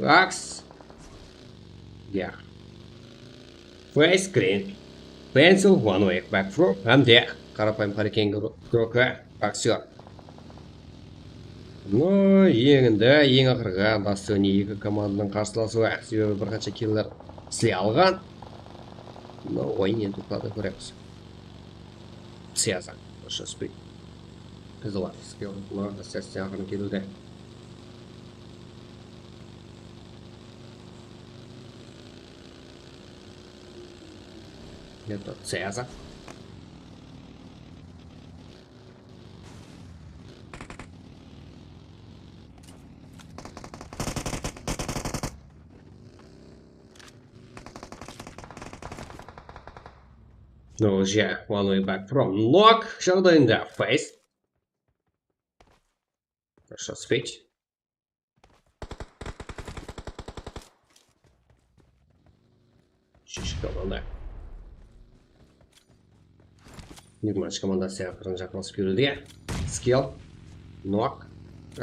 Aks. Ya. Feyz Green. Pencil One Way Back Throw hám de qarapayım Hurricane Croc-a Boxer. No, endi eń aqırǵı Bastion eki komandanıń qarsılasıwı. Sebebi bir qansha killer isley alǵan. No, oyın endi toqtadı, kóremiz. Siyasa, Russia Speed. Qızılar, skill, no, assassin aqırın keliwde. Metod Siyasa. No, уже one way back from knock jaǵdayında Feyz. Russia Speed. Úshinshi komanda. Jigirmanshı komandası aqırın jaqınlasıp keliwde. Skill. Knock. Ee,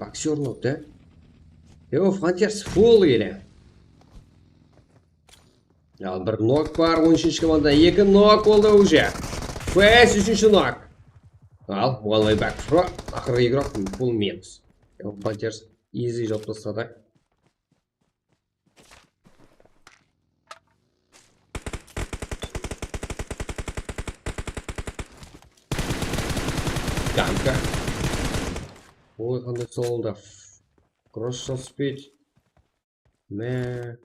Boxer knock da. Yo, Frontiers full ele. Al, bir nok bar, on úshinshi komanda, eki nok boldı уже. Feyz, úshinshi nok. Al, one way back. Aqırǵı igrok, full minus. Frontiers easy jawıp tasladı. Tanka. Oy, qanday solda. Cross speed. Mine.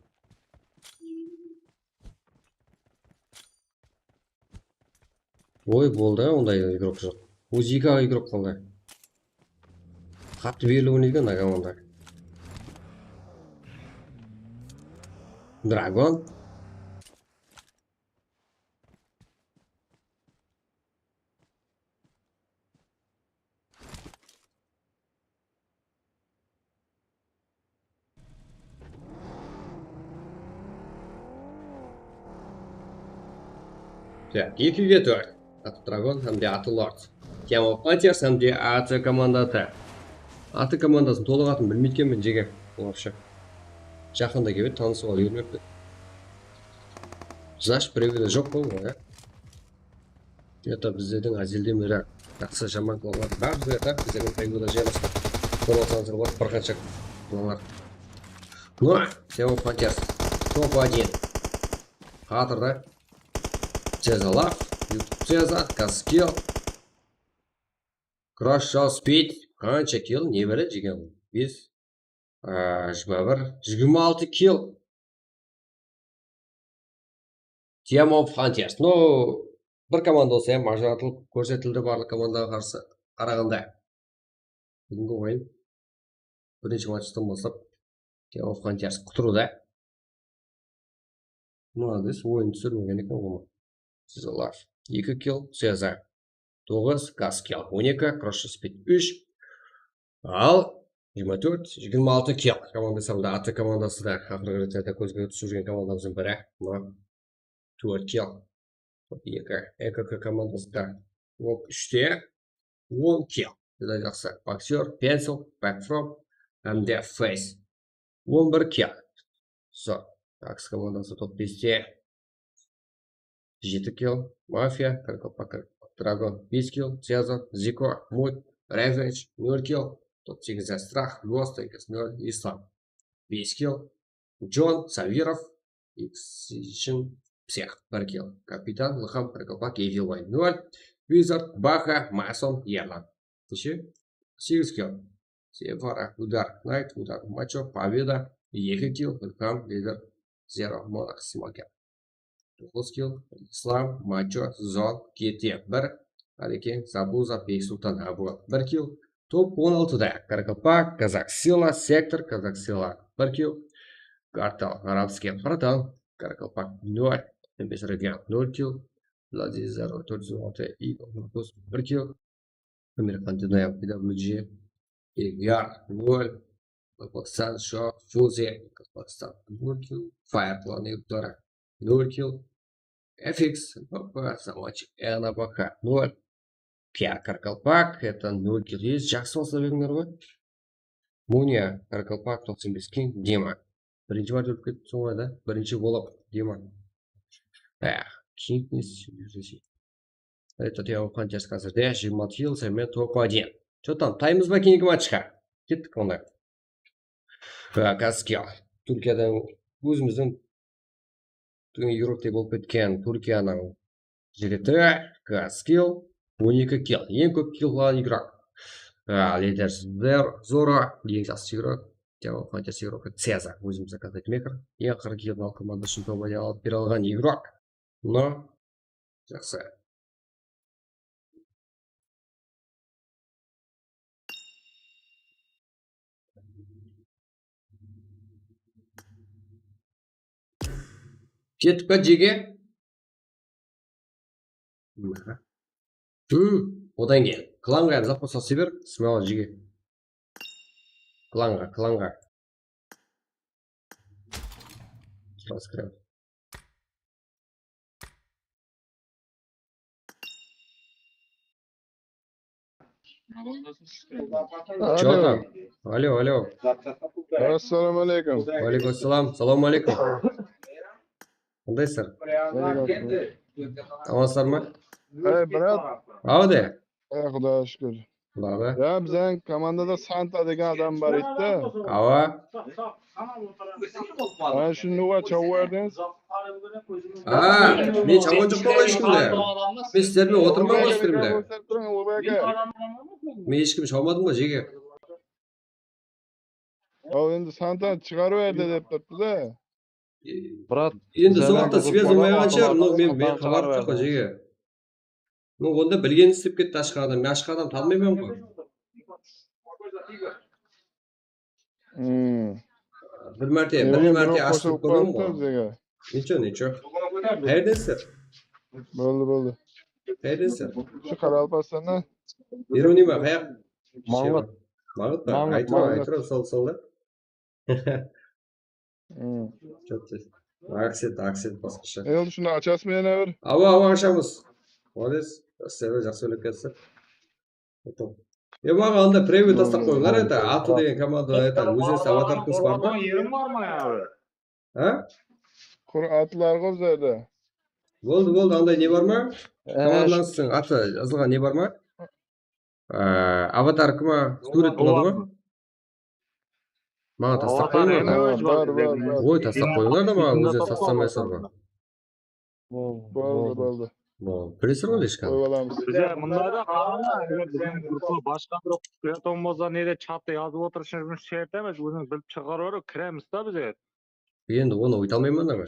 Oy, boldı, onday igrok joq. Ózi eki igrok qaldı. Qattı beriliw eken mına komanda. Dragon. Tak, ekige tórt. Atı Dragon hám de atı Lord. Team of Fighters hám de atı komandası. Atı komandasın, tolıq atın bilmeydi ekenmen, jeke. Вообще. Jaqında kelip edi, tanısıp alıp úlgermepti. Значит, birewde joq boldı ǵoy, ya. Это bizlerdiń ázelden beri jaqsı jaman qılǵan bar, это bizlerdiń preview-da jaylasqan. Kórip atsańızlar, bir qansha planlar. Ну, Team of Fighters. Top один. Hatırda. Ceza Love, YouTube Ceza, Kaskil. Crash Show Speed. Qansha kill, ne beredi, jigem? Bes. Aa, jigirma bir, jigirma altı kill. Team of Fighters. No, bir komanda bolsa hám ajıratılıp kórsetildi barlıq komandaǵa qarsı. qaraǵanda. Búgingi oyın birinshi matchtan baslap King of Hunters qutırıwda. Molodec, oyın túsirmegen eken ǵoy. Sizlar eki kill, Cezar toǵız, Gaskill on eki, Crush Speed úsh, al jigirma tórt, jigirma altı kill. Komandası da, atı komandası da aqırǵı retlerde kózge túsip júrgen komandamızdıń biri. Mına tórt kill. Eki, E K K komandası da top úshte on kill. Júdá jaqsı. Boxer, Pencil, Back From hám de Face on bir kill. Sol. Tax komandası top beste jeti kill. Mafia, Qaraqalpaq, Dragon bes kill. Cezar, Ziko, Mut, Revenge nol kill. Top segizde Strah, Lost, X nol, Islam bes kill. Jon, Savirov, Excision, Psix bir kill. Kapitan, Ilham, Qaraqalpaq, Evil Boy nol. Wizard, Baha, Mason, Erlan. Neshe? Segiz kill. Sevara, Udar, Knight, Udar, Macho, Pobeda, eki kill, Ilham, Lider, Zero, Monarch, Smoker. Toǵız kill, Islam, Macho, Zon, Kete bir, Areken, Zabuza, Beysultan, Abu bir kill. Top on altıda Qaraqalpaq, Kazak Sila, Sektor, Kazak Sila bir kill. Kartal, Arabskiy Qartal, Qaraqalpaq nol, Toqsan bes Region nol kill. Vladizar tórt júz on altı, Eagle Markus bir kill. Amerikan Dinoyam, P W G, Evyar nol, Qazaqstan, Shok, Fuzi, Qazaqstan nol kill, Fire Clan Ektara nol kill, F X, P P, Samachi, Ena, Baka nol, Kya, Qaraqalpaq, это nol kill. Jaqsı basla berińler ǵoy. Munya, Qaraqalpaq, toqsan bes King, Dima. Birinshi márte útip ketipseń ǵoy da, birinshi bolıp, Dima. Eh, King ne isteydi? Tatiana Hunters házirde jigirma altı yıl sen men top один. Что там, taymız ba keyingi matchqa? Kettik onda. Gaskill. Túrkiyadan ózimizdiń túrgen igrok dep bolıp ketken Túrkiyanıń jigiti Gaskill. On eki kill. Eń kóp kill qılǵan igrok. A, Lider Zor-, Zoro. Eń jaqsı igrok. Tatiana Hunters igrok Cezar. Ózimiz zakaz etmeker. Eń aqırǵı kill qılǵan komanda ushın top один alıp bere alǵan igrok. No, jaqsı. Kettik pa, jege? Mına. Hım, odan keyin klanǵa hám zaposlar siber, smelo jege. Klanǵa, klanǵa. Transkripciya. Чё там? Алло, алло. Assalamu aleykum. Wa aleykum assalam. Salam aleykum. Qandaysızlar? Amansızlar ma? Ey, brat. Awa de. Ey, Qudayǵa shúkir. Baba. Ya, biziń komandada Santa degen adam bar edi de. Awa. Ana shu nuǵa chawıp berdińiz. A, men chawǵan joqpan ǵoy eshkimdi. Men sizler menen otırman ǵoy strimde. Men eshkim shawmadım ǵoy, jege. Al endi Santa shıǵarıp berdi dep turıptı da. Brat, endi sol waqıtta svez bolmay qalǵan shıǵar, no men, men xabarım joq ǵoy, jege. No, onda bilgenin islep ketti ashqan adam. Men ashqan adam tanımayman ǵoy. Hmm. Bir márte, bir márte ashıp kórdim ǵoy. Nicho, nicho. Qayerdensizler? Boldı, boldı. Qayerdensizler? Shu Qaraqalpaqstanda. Ironiyma, qayaq? Mańǵıt. Mańǵıt pa? Aytıraw, aytıraw, sal, sal da. Aqset, aqset basqasha. Endi shunday ashasız menen bir. Awa, awa, ashamız. Molodec. Sizler jaqsı oylap kelsizler. E, maǵan anda preview taslap qoyıńlar, это, atı degen komanda, это, óziniz avatarkası bar ma? Yeriń bar ma yaǵı? Ha? Qur atlar ǵoy bizlerde. Boldı, boldı, anday ne bar ma? Komandańızdıń atı jazılǵan ne bar ma? Aa, avatarka ma? Súwret boladı ma? Maǵan taslap qoyıńlar da. Bar, bar, bar. Oy, taslap qoyıńlar da, maǵan óziniz taslamaysızlar ǵoy. Boldı, boldı. Boldı. Bilesiz ǵoy, eshkan. Qoyıp alamız. Bize mında da qarań, eger biziń gruppa basqa bir kútketon bolsa, nede chatta jazıp otırıp, shıǵıp shıǵarıp, ózińiz bilip shıǵarıp kiremiz da biz. Endi onı oyta almayman da men.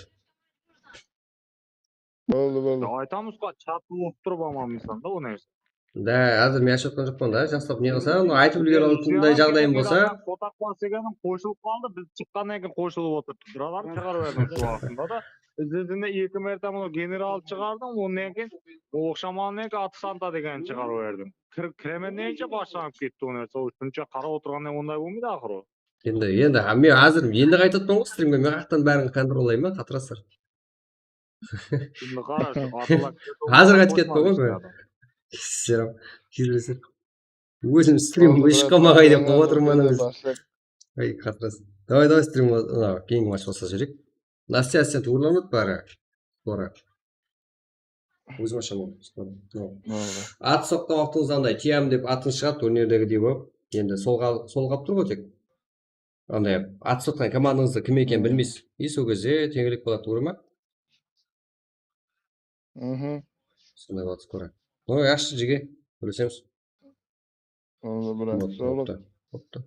Boldı, boldı. Ya, aytamız ǵoy, chat bolıp turıp almamışsan da onı. Da, házir men ashıp atqan joqpan da, jaslap ne qılsa, mına aytıp úlgere alatınday jaǵdayım bolsa. Kotaq bas degenim qoshılıp qaldı, biz shıqqannan keyin qoshılıp otırdı. Biralar shıǵarıp berdim sol waqtında da. Izinde eki márte mına general shıǵardım, onnan keyin oqshamannan keyin Atsanta degenin shıǵarıp berdim. Kir-, kiremen degince baslanıp ketti o nárse. Ol shuncha qarap otırǵannan onday bolmaydı aqırı. Endi, endi, ha, men házir, endi qaytıp atpan ǵoy strimge, men qayaqtan bárin kontrollayman, qatırasızlar. Endi qara, shu atılak Házir qaytıp kettim ǵoy men. Selam. Kelmese. Ózim strim eshqamma qayda qılıp atırman ózi. Ay, qatırasın. Davay, davay, strim, mına, keyingi match bolsa júreyik. Nastya, sen tuwrılanıp bári. Skoro. Ózim ashaman. At soqqan waqtıńızda anday tiyam dep atın shıǵadı, turnirdegidey bolıp. Endi solǵa, solǵap tur ǵoy tek. Anday at soqqan komandańızda kim ekenin bilmeysiz. I sol gezde teńlik boladı, tuwrı ma? Sonday boladı skoro. No, yaqshı, jige. Kóresemiz. Boptı, boptı.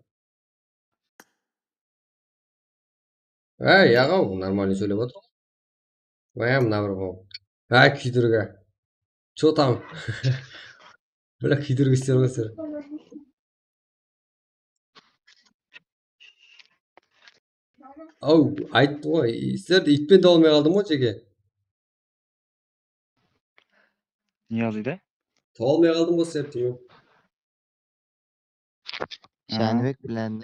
Áy, aǵaw, normalnıy sóylep atır. Vay, mına bir ǵo. Áy, kúydirgi. Chё tam? Bla, kúydirgi isler ǵoy sizler. Aw, ayttım ǵoy, sizlerdi iytpen taba almay qaldım ǵoy, jeke. Ne aldı? Taba almay qaldım ǵoy, sizlerdi deymen. Jánibek bilen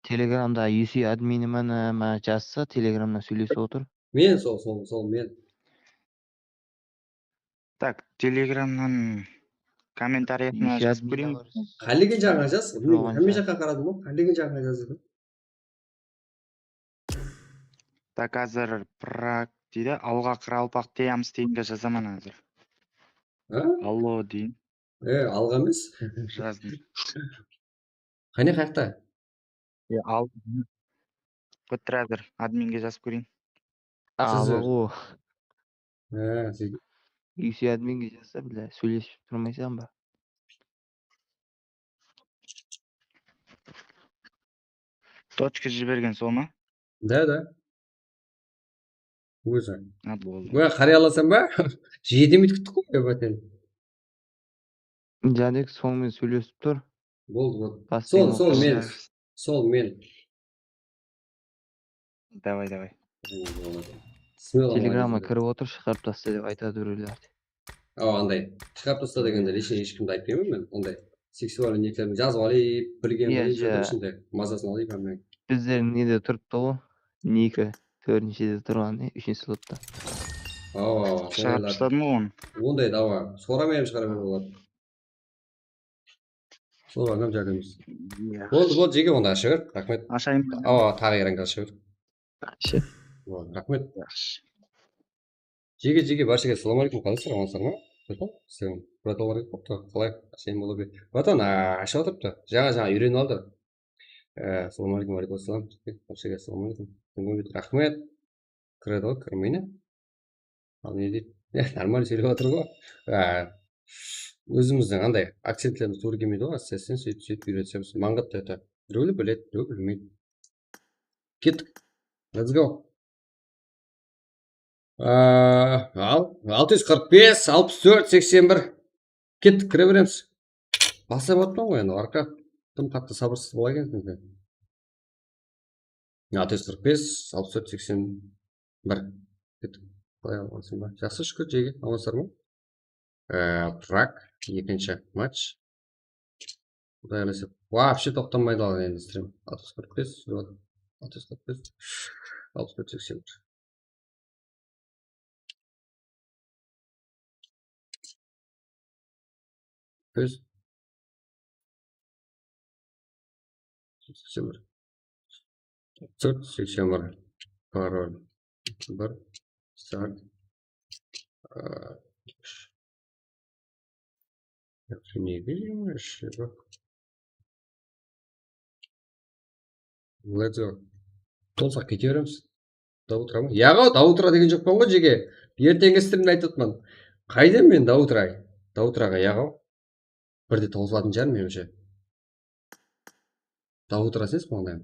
Telegramda U C admini mana, mana jazsa, Telegramda sóylesip otır. Men sol, sol, sol men. Tak, Telegramnan kommentariyasına jazıp kóreyin. Qálegen jaǵına jaz. Bilmeymen, hámme jaqqa qaradım ǵoy. Qálegen jaǵına jaz dedim. Tak, házir Prag deydi. Alǵa qaraqalpaq deymiz degenge jazaman házir. Ha? Allo deyin. E, alǵa emes. Jazdım. Qáne, qayaqta? E, al. Bitir házir adminge jazıp kóreyin. Allo. U C adminge jazsa, bile, sóylesip turmaysań ba? Tochka jibergen sol ma? Da, da. Ózi. Ha, boldı. Bá, qaray alasań ba? Jedi minut kúttik ǵoy, báten. Jánibek sonıń menen sóylesip tur. Boldı, boldı. Sol, sol men. Sol men. Davay, davay. Telegramǵa kirip otır, shıǵarıp tasta dep aytadı birewler. Awa, anday. Shıǵarıp tasta degende, hesh, hesh kimdi aytpayman men, onday. Seksualnıy niklerdi jazıp alayıq, bilgen, bilip júrip, shunday mazasın alayıq, hámme. Bizlerdiń nede turıptı ǵoy? Niki, tórtinshide turǵan, úshinshi slopta. Awa, awa. Shıǵarıp tasladım ǵoy onı. Onday da awa. Soramay hám shıǵara beriwge boladı. Sol adam járdemiz. Boldı, boldı, jeke, onda ashıp ber. Raxmet. Ashayın ba? Awa, taǵı erange ashıp ber. Ashı. Boldı, raxmet. Yaqshı. Jeke, jeke, bárshege assalawma aleykum, qalaysızlar, amansızlar ma? Bratov, sizlerge bratov bar edi, qoptı, qalay, ashayın bola ber. Bratan, a, ashıp atırıptı. Jańa, jańa úyrenip aldı. Assalawma aleykum, wa aleykum assalam. Bárshege assalawma aleykum. Raxmet. Kiredi ǵoy, kirmey ne? Al ne deydi? Ya, normalno sóylep atır ǵoy. A, ózimizdiń anday akcentlerimiz tuwrı kelmeydi ǵoy, assessin sóytip, sóytip úyretsemz. Mańǵıt ta, birewler biledi, birewler bilmeydi. Kettik. Let's go. A, al, altı júz qırq bes, alpıs tórt, seksen bir. Kettik, kire beremiz. Baslap atpan ǵoy endi, arqa. Tım qattı sabırsız bola ekenseń sen. Altı júz qırq bes, alpıs tórt, seksen bir. Kettik. Qalay, amansıń ba? Jaqsı, shúkir, jeke. Amansızlar ma? E, Prag, ekinshi match. Quday qálese, вообще toqtanbaydı al endi strim. Altı júz qırq bes, altı júz qırq bes, alpıs tórt, seksen bir. Biz seksen bir. Tórt seksen bir. Parol. Bir. Start. Aa, nege júrmey bak. Let's go. Tolsaq kete beremiz. До утра ma? Yaǵo, до утра degen joqpan ǵoy, jeke. Erteńgi strimde aytıp atırman. Qaydan men до утра? До утра ǵa, yaǵo. Birde tolsatın shıǵar, menimshe. До утра ses mańlayım.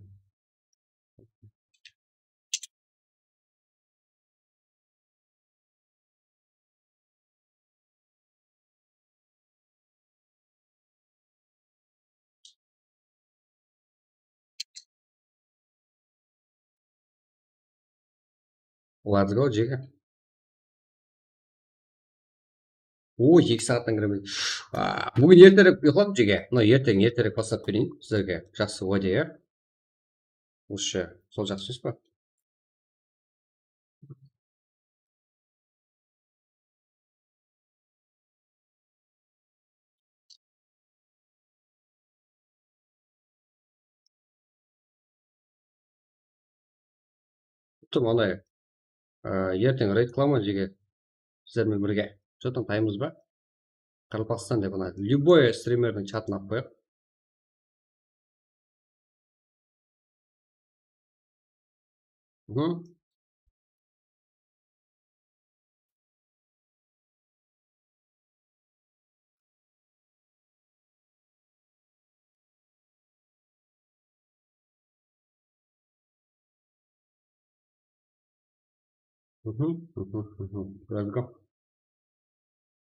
Let's go, jeke. O, eki saattan kiremedi. Aa, búgin erterek uyqıladım, jeke. Mına erteń erterek baslap bereyin sizlerge. Jaqsı wáde, ya. Usı, sol jaqsı emes pa? Tım anay, e, erteń reyd qılaman, jeke. Sizler menen birge. Что там, taymız ba? Qaraqalpaqstan dep ana. Любой strimerdiń chatına alıp qoyaq. Mhm. Mhm, mhm, mhm. Let's go.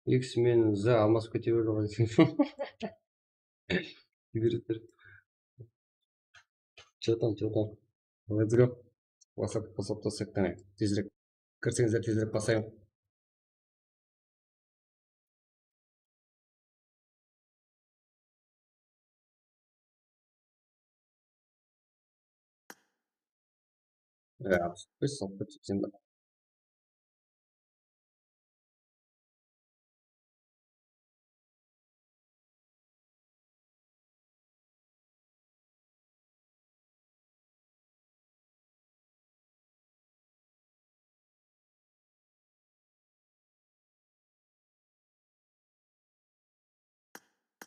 X menen Z almasıp kete berdi ǵoy. Kibirler. Что там, что там? Let's go. Baslap, baslap taslap qane. Tezirek kirseńizler, tezirek basayın. Ya, biz sohbet etken.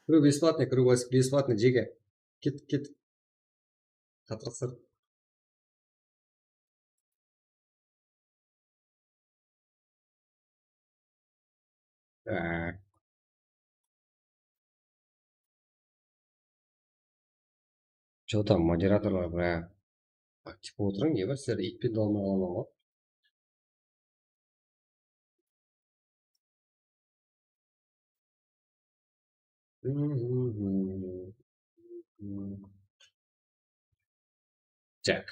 Kiriw бесплатный, kiriw bes-, бесплатный, jeke. Ket, ket. Qatırıqsır. Á. Что там, moderatorlar, bra? Aktiv bolıp otırıń, ne bar, sizlerdi iytpen de almay qalaman ǵoy. Так.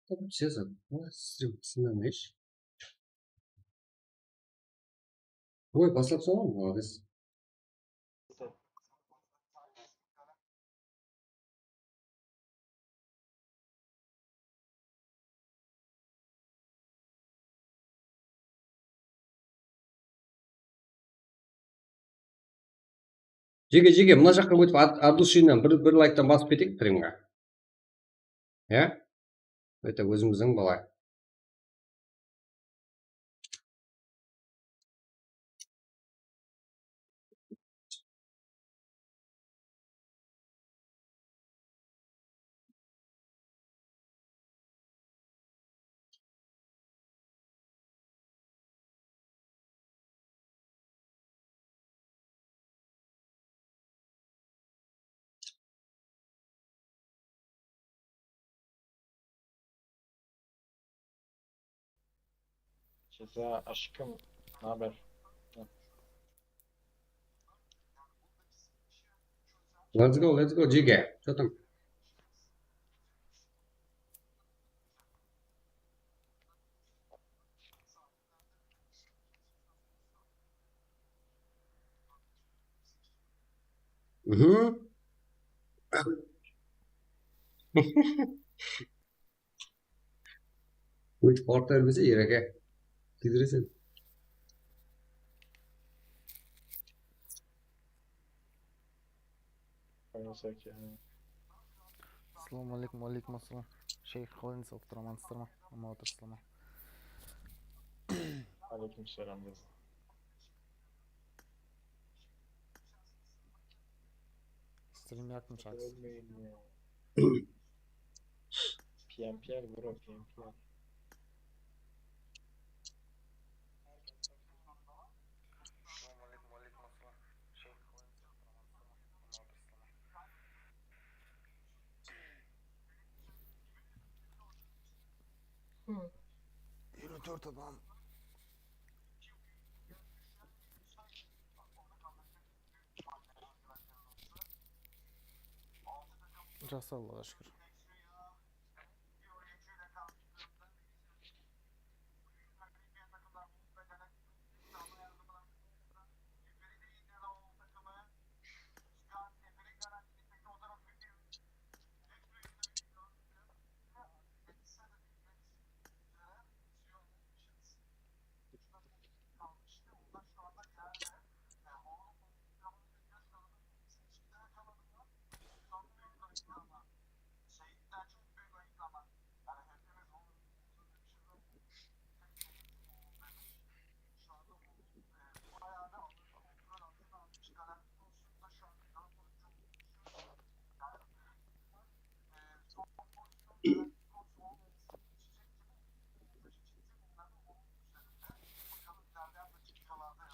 Tamam, Sezar, bu sizden sınanısh. Oy, baslap soǵan, молодец. Jeke, jeke, mına jaqqa ótip, ad-, от души-nan bir, bir layktan basıp keteyik strimge. Ya? Это ózimizdiń bala. Jaza, ashkim, ne haber? Let's go, let's go, jeke. Что там? Mhm. Óytip qawırıp bermese, Eraka, kúydireseń. Assalawma aleykum. Wa aleykum assalam. Sheyx, qalıńız, oqıp turaman, amansızlar ma? Aman otırsızlar ma? Aleykum salam. Strim yaqtım, shaqsı. P M P R, bro, P M P R. Elli dört adam. Jaqsı, Allaǵa shúkir.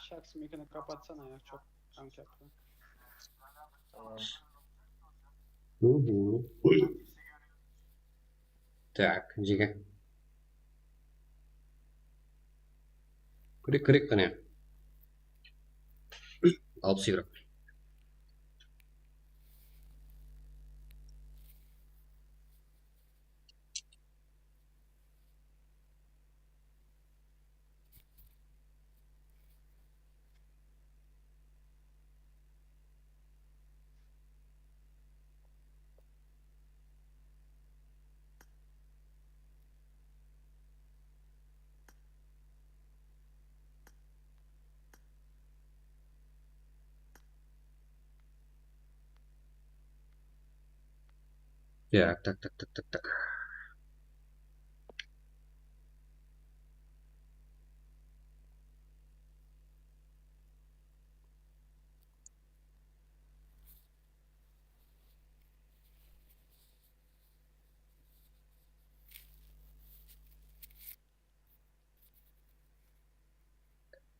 Şaks, mekeni kapatsana ya, çok tank yaptı. Mhm. Tak, jeke. Kirek, kirek qáne. Alıp sıyırıp. Ya, tak, tak, tak, tak, tak.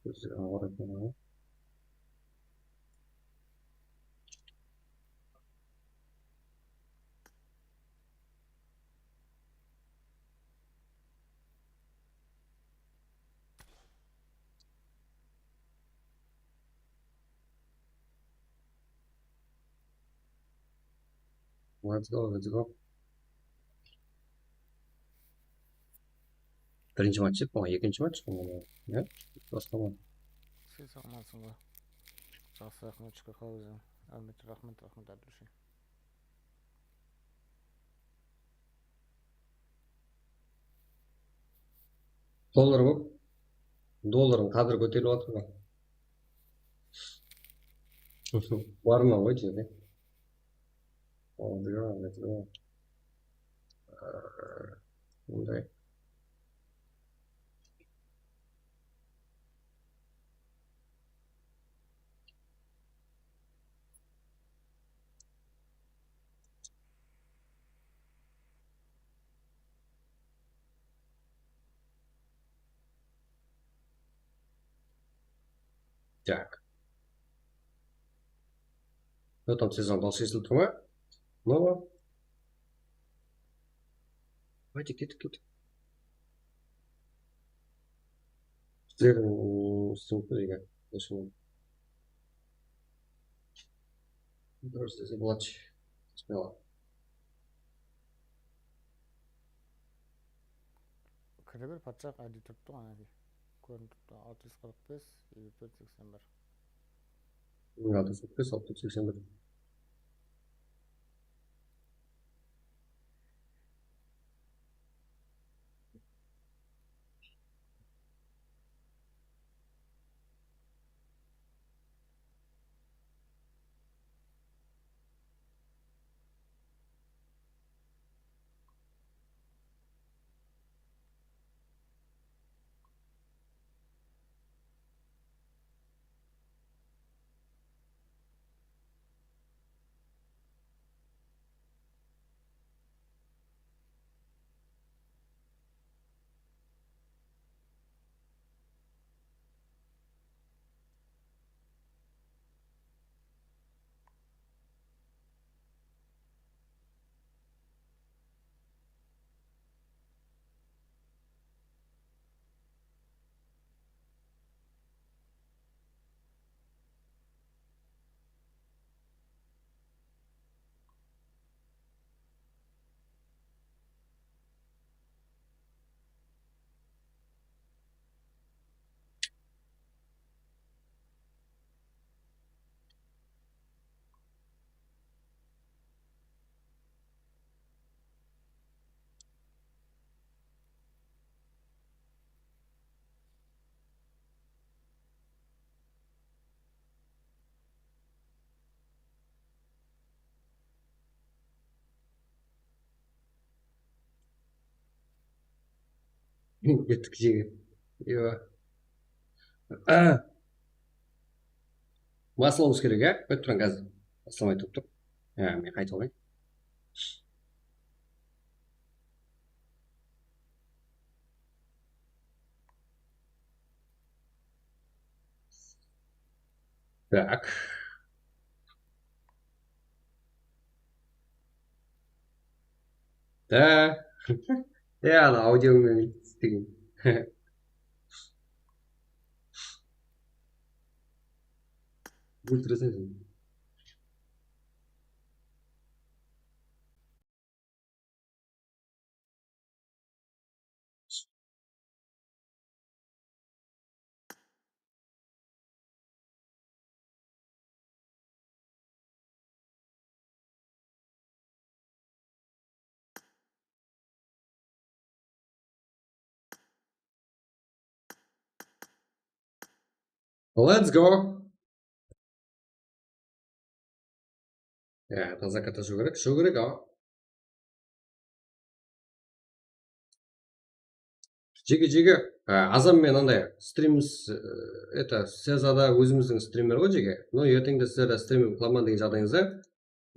Bizler awır eken ǵoy. Let's go, let's go. Birinshi match dep, ekinshi match, ya, basqa ma? Sen salmansıń ǵoy. Jaqsı, raxmet, shúkir, qalay óziń? Áwmet, raxmet, raxmet, Abdushe. Dollar bolıp, dollardıń qádiri kóterilip atır ǵoy. Barma ǵoy jerde. Aldı ǵoy, aldı ǵoy. Bunday. Так. Потом sezon dawıs esitilip tur ma? Снова. Давайте, kettik, kettik. Bizlerdiń, ıı, sınıpı degen. Osınan. Durıs dese boladı. Bismillah. Kire ber, patshaq, áyde turıptı ǵo, ánekey. Kórinip turıptı, altı júz qırq bes, elli tórt, seksen bir. Altı júz qırq bes, altı júz seksen bir. Kettik jege. Ewa. Baslamamız kerek, ya? Qoyıp turıń házir. Baslamay turıp tur. Ya, men qayta alayın. Tak. Da. Ya, ana audio men istegen. Óltireseń sen. Let's go. Ya, taza katta shıw kerek, shıw kerek, awa. Jege, jege, e, azan men anday strimimiz, e, это, Sezada ózimizdiń strimer ǵoy, jege. No, erteńde sizlerde strimim qılaman degen jaǵdayıńızda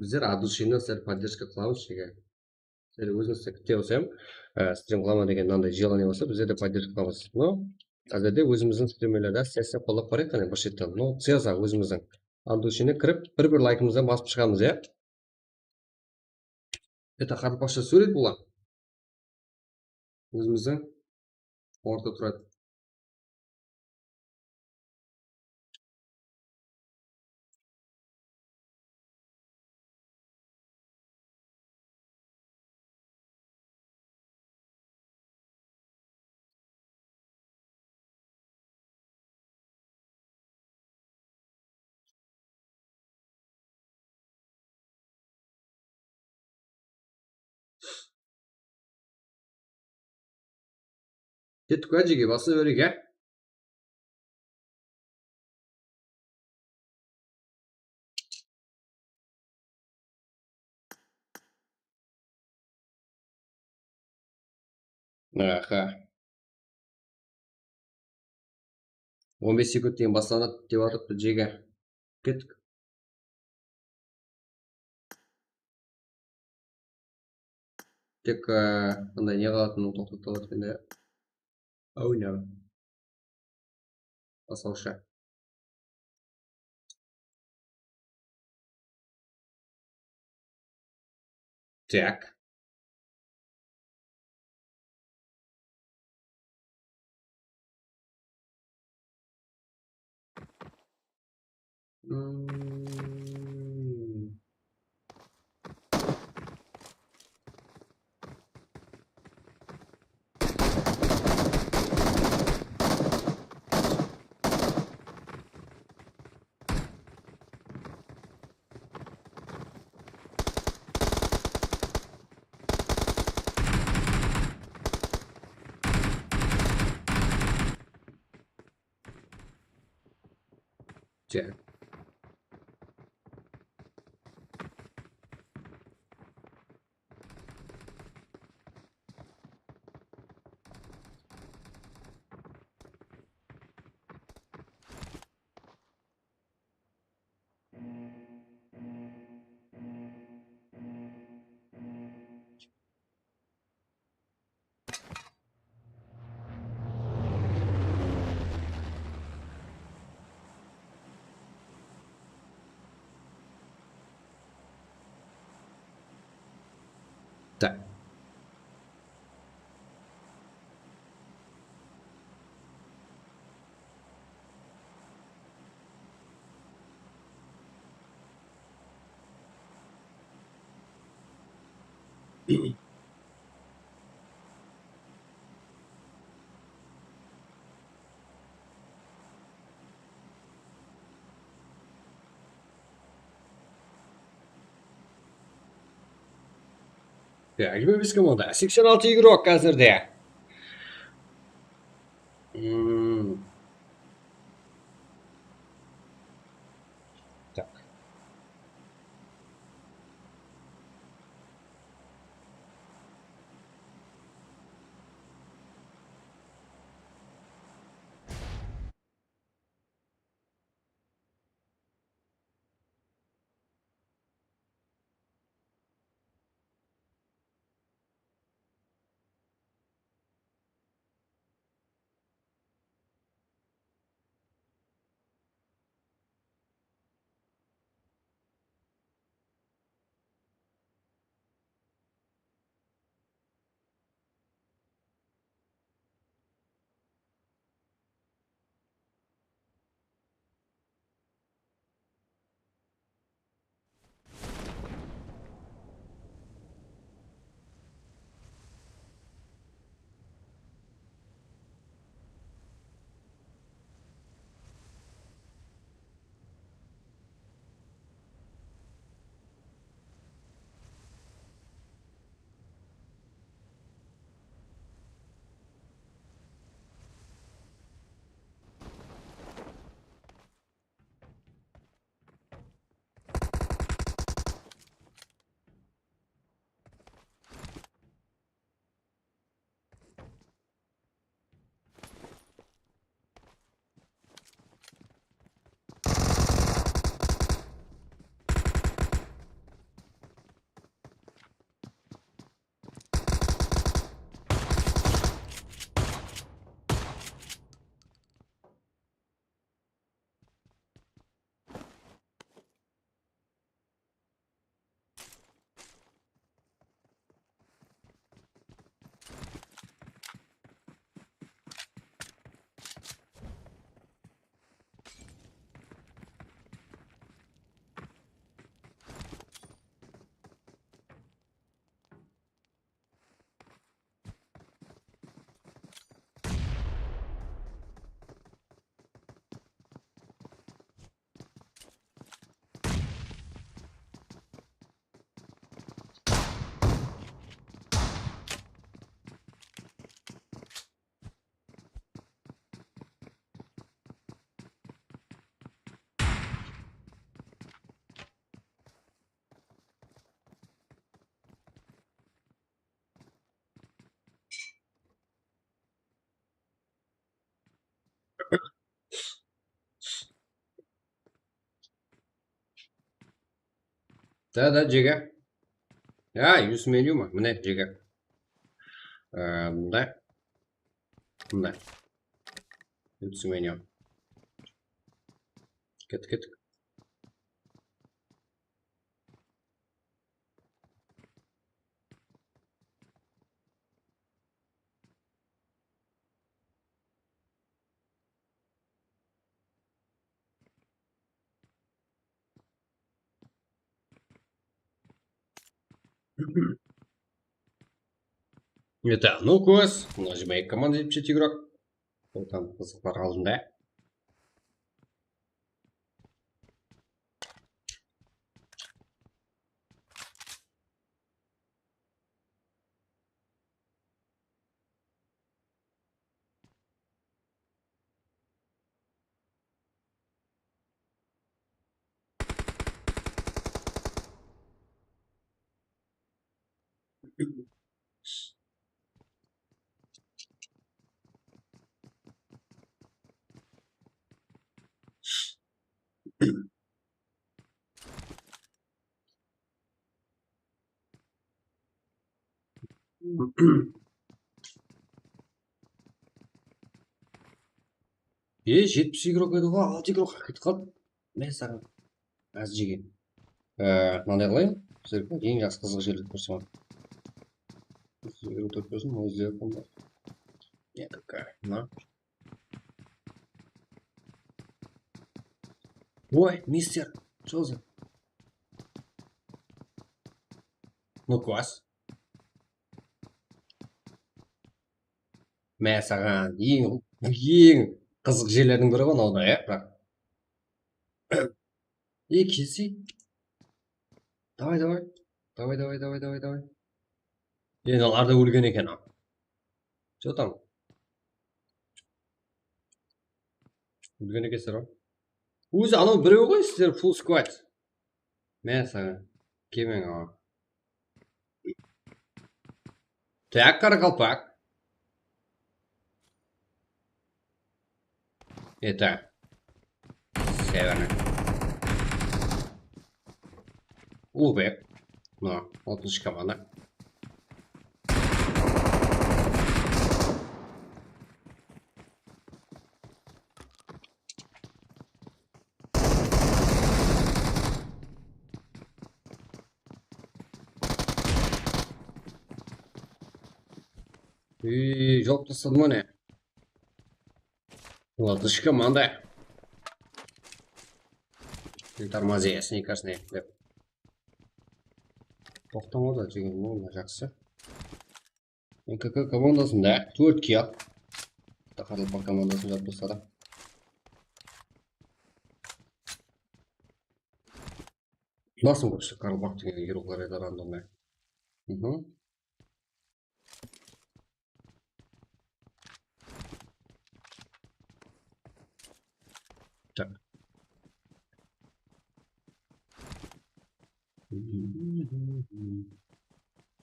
bizler от души sizlerdi поддержка qılamız, jege. Sizler ózińizdi kúte bolsam, e, strim qılaman degen mınanday желание bolsa bizler de поддержка qılamız. No, házirde ózimizdiń strimerlerdi áste-áste qollap barayıq, qáne, bir shetten. No, Seza ózimizdiń от души ne kirip, bir-bir laykımızdan basıp shıǵamız, ya. Это qaraqalpaqsha súwret bular. Ózimizdiń orta turadı. Kettik pa, jege, basla bereyik, ya? Aha. On bes sekund keyin baslanadı dep atırıptı, jege. Kettik. Tek, e, mınday ne qaladı, toqtatıp qaladı endi. Oh no. Baslawshı. Так. М. Jack. Так. Ya, yigirma bes komanda, seksen altı игрок házirde. Hmm. Tak. Da, da, jege. Ya, use menu ma? Mine, jege. Ee, mınday. Mınday. Use menu. Kettik, kettik. Это, ну, квест. Нажимай команда jetpis jeti igrok. Ol tam qızıq bar aldında. E, jetpis igrok edi ǵoy, altı igrok ketip qaldı. Men saǵan az jegen. E, mınday qılayın. Sizlerge eń jaqsı qızıq jerlerdi kórsetemen. Sizlerge kórsetemen, ózleri qılma. Ne такая, mına. Oy, mister, что за? Ну, класс. Mine saǵan eń, eń qızıq jerlerdiń biri ǵoy, mınaw da, ya, biraq. Ey, kesi. Давай, давай. Давай, давай, давай, давай, давай. Endi olar da ólgen eken, al. Что там? Ólgen ekensizler ǵoy. Ózi anaw birew ǵoy, sizler full squad. Mine saǵan. Kelmeń, aǵa. Так, qaraqalpaq. Это. Северный. Ulbek. Mına, altınshı komanda. Ey, jawıp tasladım ǵoy ne? Ol altınshı komanda. Sen тормози, sniper, sniper dep. Toqtamadı, jegen, mına jaqsı. N K K komandasında tórt kill. Qaraqalpaq komandasın jawıp tasladı. Basın qoysa, qaraqalpaq degen igroklar edi random. Mhm. Так.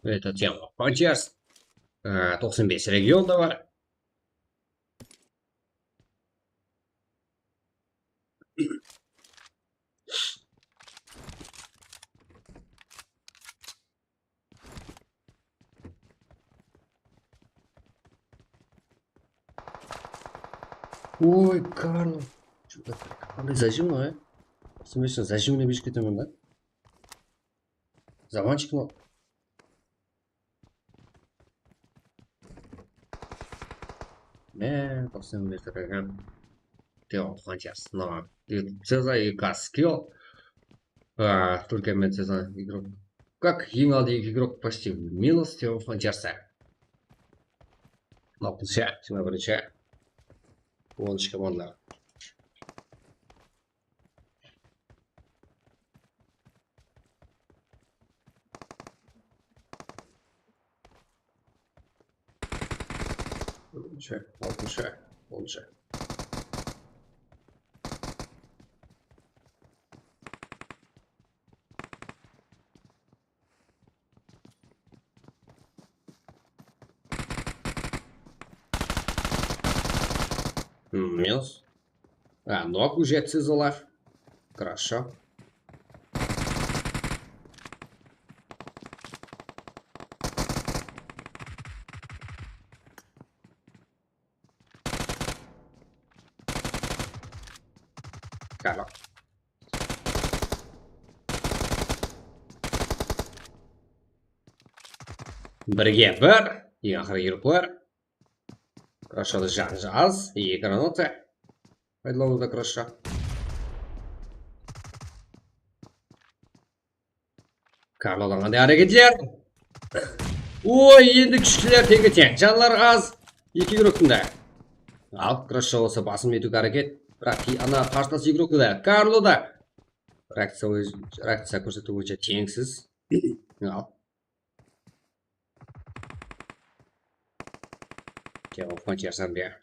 Это тема. Панчерс. Á, toqsan bes regionda bar. Oy, Karl. Qanday zajim ǵoy. Smeshno zajimine beship ketemen da. Zamanchik mı? Men toqsan bes eken. Teoman Flanchers. No. Ceza и Kaskil. А, только men Ceza игрок. Как eń aldı eki igrok почти минус Teoman Flanchersa. Altınshı, jigirma birinshi. Onınshı komanda. Birinshi, altınshı, onınshı. Минус. А, нок уже целый. Хорошо. Karlo. Birge bir. Eń aqırǵı yurıqlar. Krashoda janı az. Eki granata. Paydalanıwda Krasho. Karlodan qanday háreketler? Oy, endi kúshliler teńge-teń. Janları az. Eki igroktıń da. Al, Krasho bolsa basım etiwge háreket. Biraq ana qarsılası igroktıń da. Karlo da. Reakciya, reakciya kórsetiw boyınsha teńsiz. Al. Kewapıwan jiyasam be.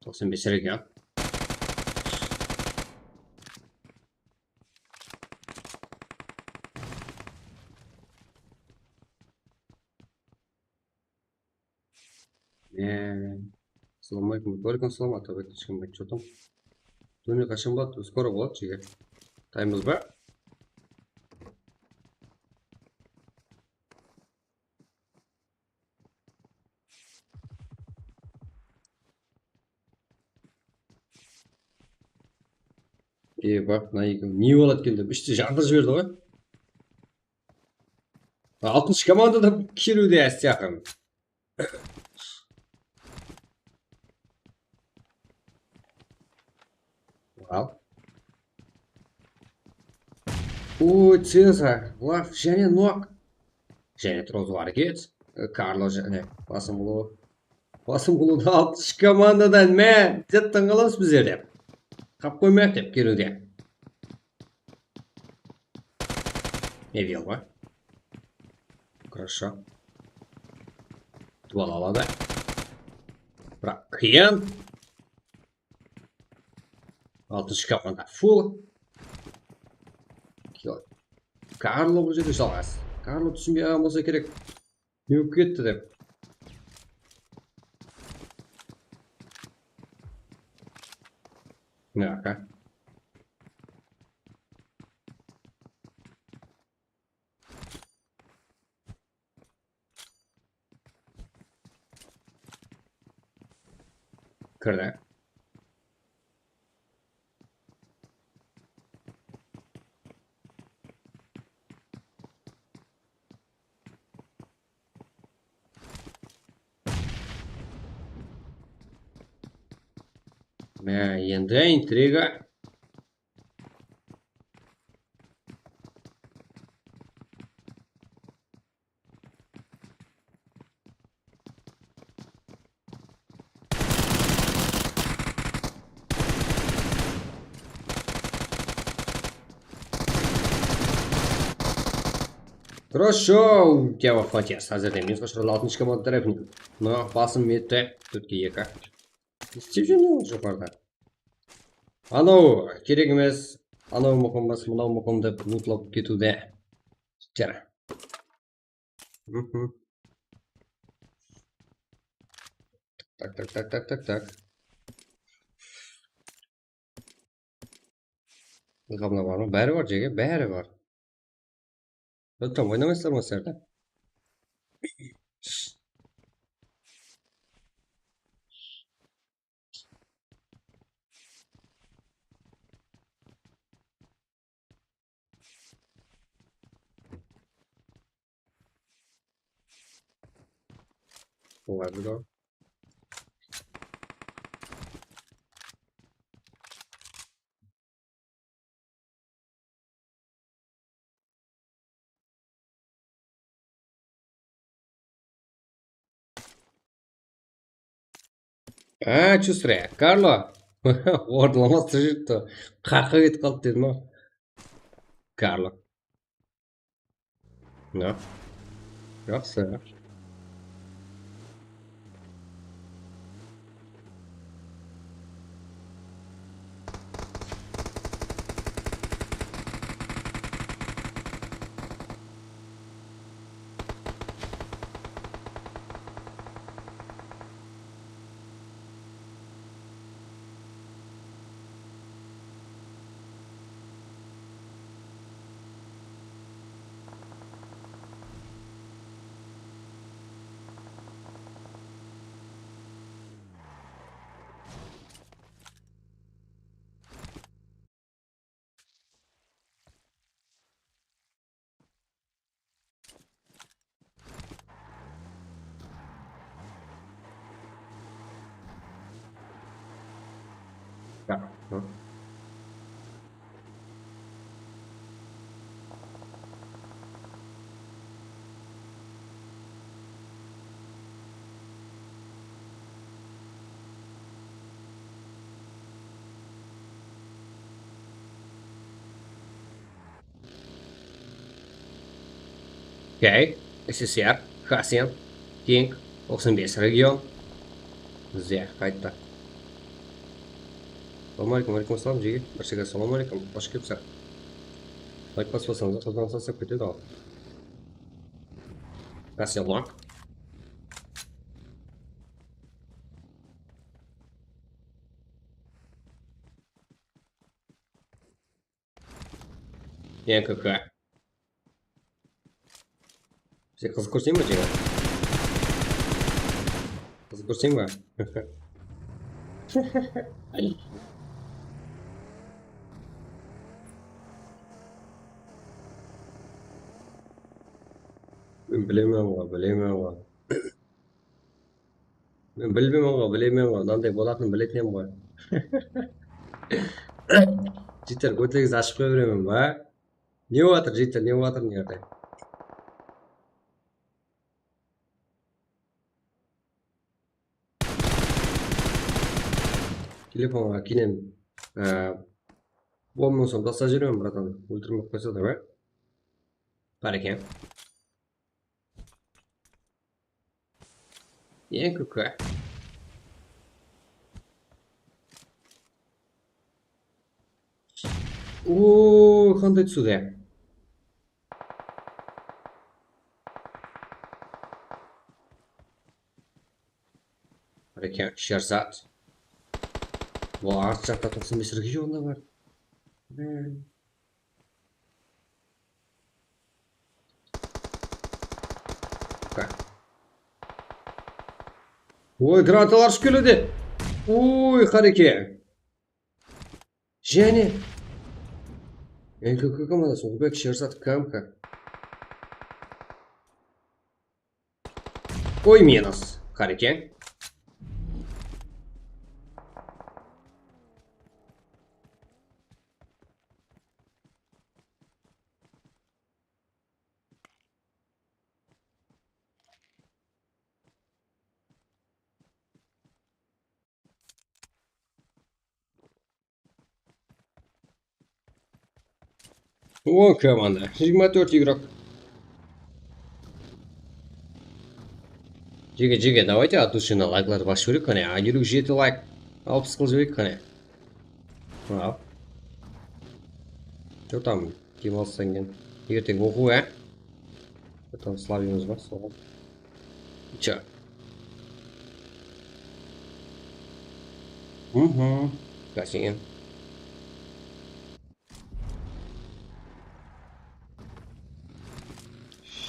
Toqsan bes region. Сломать мы только сломать, а вы что там? Túne qashan boladı? Skoro boladı, jigit. Taymız ba? E, bak, mına eki ne boladı eken dep, ishte jandırıp jiberdi ǵoy. Altınshı komanda da keliwde áste aqırın. Al. Uy, Cezar, laf, jáne nok. Jáne turǵızıw háreket. Karlo jáne basım buluw. Basım buluwda altınshı komandadan, men, dep tań qalamız bizler dep. Qap qoymayıq dep keliwde. Evel ba? Хорошо. Dual aladı. Biraq qıyın. Altınshı komanda full. Karlo bul jerde jalǵız. Karlo túsinbey qalǵan bolsa kerek. Ne bolıp ketti dep. Mına jaqqa. Kirdi. Mine, endi intriga. Хорошо, u тебя хватит. Házirde minus qaşırıldı altınshı komanda tárepinen. Mına basım etti. Tórtke eki. Ne istep júr mınaw joqarıda? Anaw kerek emes, anaw muqım emes, mınaw muqım dep lootlap ketiwde. Jara. Mhm. Tak, tak, tak, tak, tak, tak. Ilhamlar barma? Bári bar, jege, bári bar. Ilham, oynamaysızlar ma sizler de? Olar bir o. Á, Chustre, Karlo. Orınlamasın júripti. Qaqqa ketip qaldı dedim-aw. Karlo. Mına. Jaqsı. Ya, hı. Okey. S S R, Xasen, King, toqsan bes region. Bizde qayttı. Assalawma aleykum, aleykum assalam, jigit. Barshege assalawma aleykum, xosh kelipsiz. Layk baspasańız, qızdan sasıp ketedi al. Xasen, N K K. Sen qızıq kórseń ba, jigit? Qızıq kórseń ba? Men bilemen ǵoy, bilemen ǵoy. Men bilmeymen ǵoy, bilmeymen ǵoy. Mınanday bolatının biletuǵınman ǵoy. Jigitler, kótelegizdi ashıp qoya beremen ba? Ne bolatır, jigitler, ne bolatır mına jerde? Telefonǵa keyin, e, on mıń som taslap jiberemen, bratan. Óltirmey qoysa da, ba? Bar eken. Eń kóki. Oy, qanday túsedi? Bar eken, Sherzad. Bul art jaqta toqsan bes regionda bar. Hmm. Oy, granatalar ushıp keledi. Oy, Qareke. Jáne. N K K komandası, Ulbek, Sherzad, Kamka. Oy, minus. Qareke. On komanda, jigirma tórt igrok. Jege, jege, давайте от души laykladı basıp jibereyik qáne. A, eliw jeti layk, alpıs qılıp jibereyik qáne. Al. Что там? Kim alsın endi? Erteń oqıw, á? Потом слабыймыз ba, soǵan. Чё? Угу. Спасибо.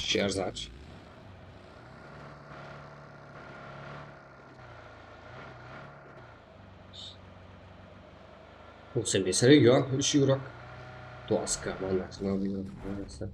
Sherzad. Toqsan bes region, úsh igrok. Toska, mana, mana.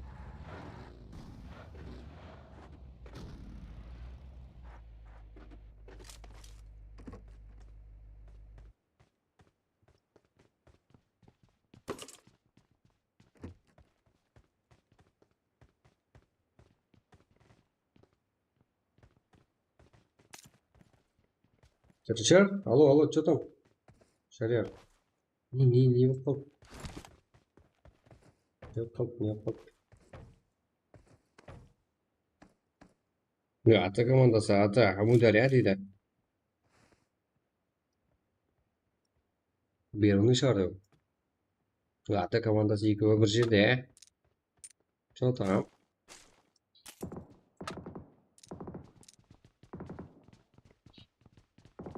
Чар, чар, алlo, алlo, чё там? Шарияр. Ne, ne, ne bolıp qaldı? Ne bolıp qaldı, ne bolıp qaldı? Ya, ata komandası, ata, Ámiwdárya deydi. Beruniy shıǵar dep. Ata komandası ekewi bir jerde, á? Что там?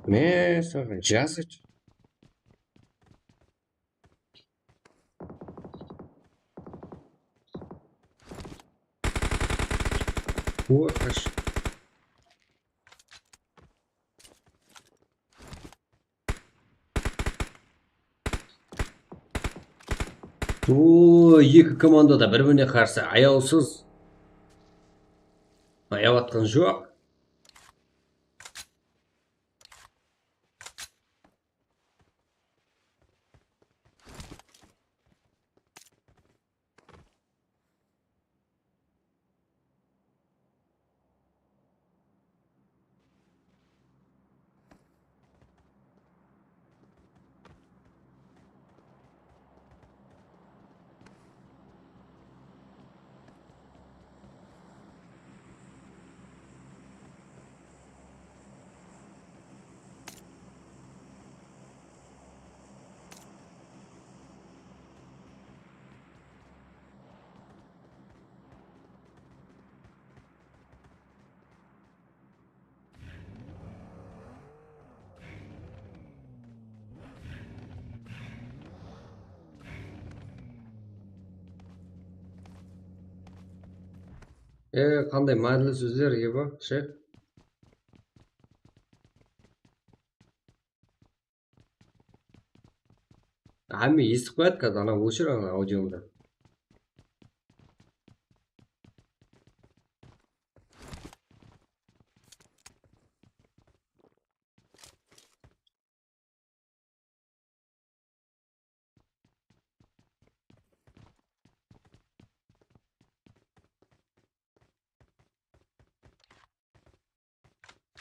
Men saǵan jazıp. O, ash. O, eki komanda da bir-birine qarsı ayawsız. Ayap atqan joq. E, qanday mánili sózler, eba, shayx? Hámme esitip qoyadı, házir ana óshir ana audiongdı.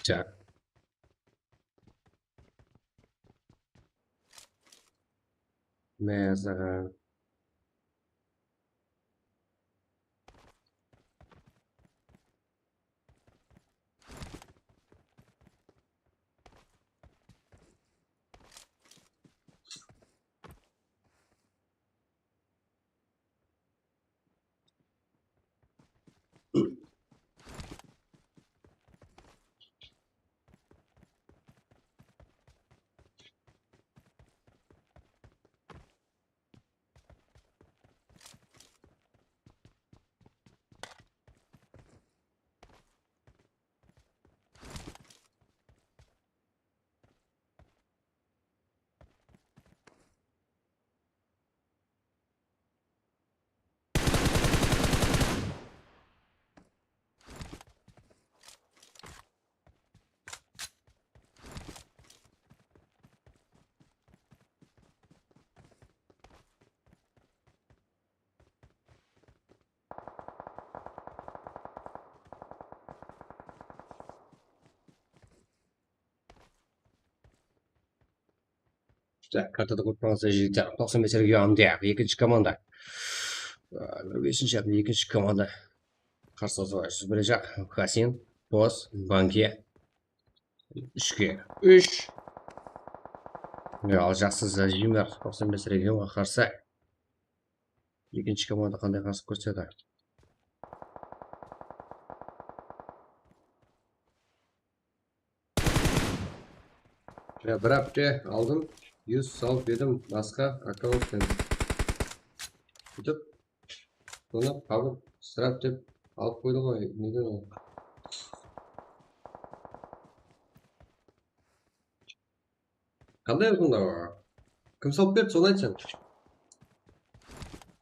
Jaq. Mine saǵan. Tak, kartada qurıp qalsa, jigitler, toqsan bes region, ekinshi komanda. Aa, bes, ekinshi komanda. Qarsı olsa, birinshi Hasin, Bos, Banke. Úshke úsh. Ya, al, jaqsı, Zajimler, toqsan bes regionǵa qarsı. Ekinshi komanda qanday qarsılıq kórsetedi? Ya, bir hápte aldın, yuz salıp edim basqa akkaunttın. Sóytip, sonı qabıp, strap dep alıp qoydı ǵoy, neden ol? Qanday aytqanda, kim salıp berdi, sonı aytsań.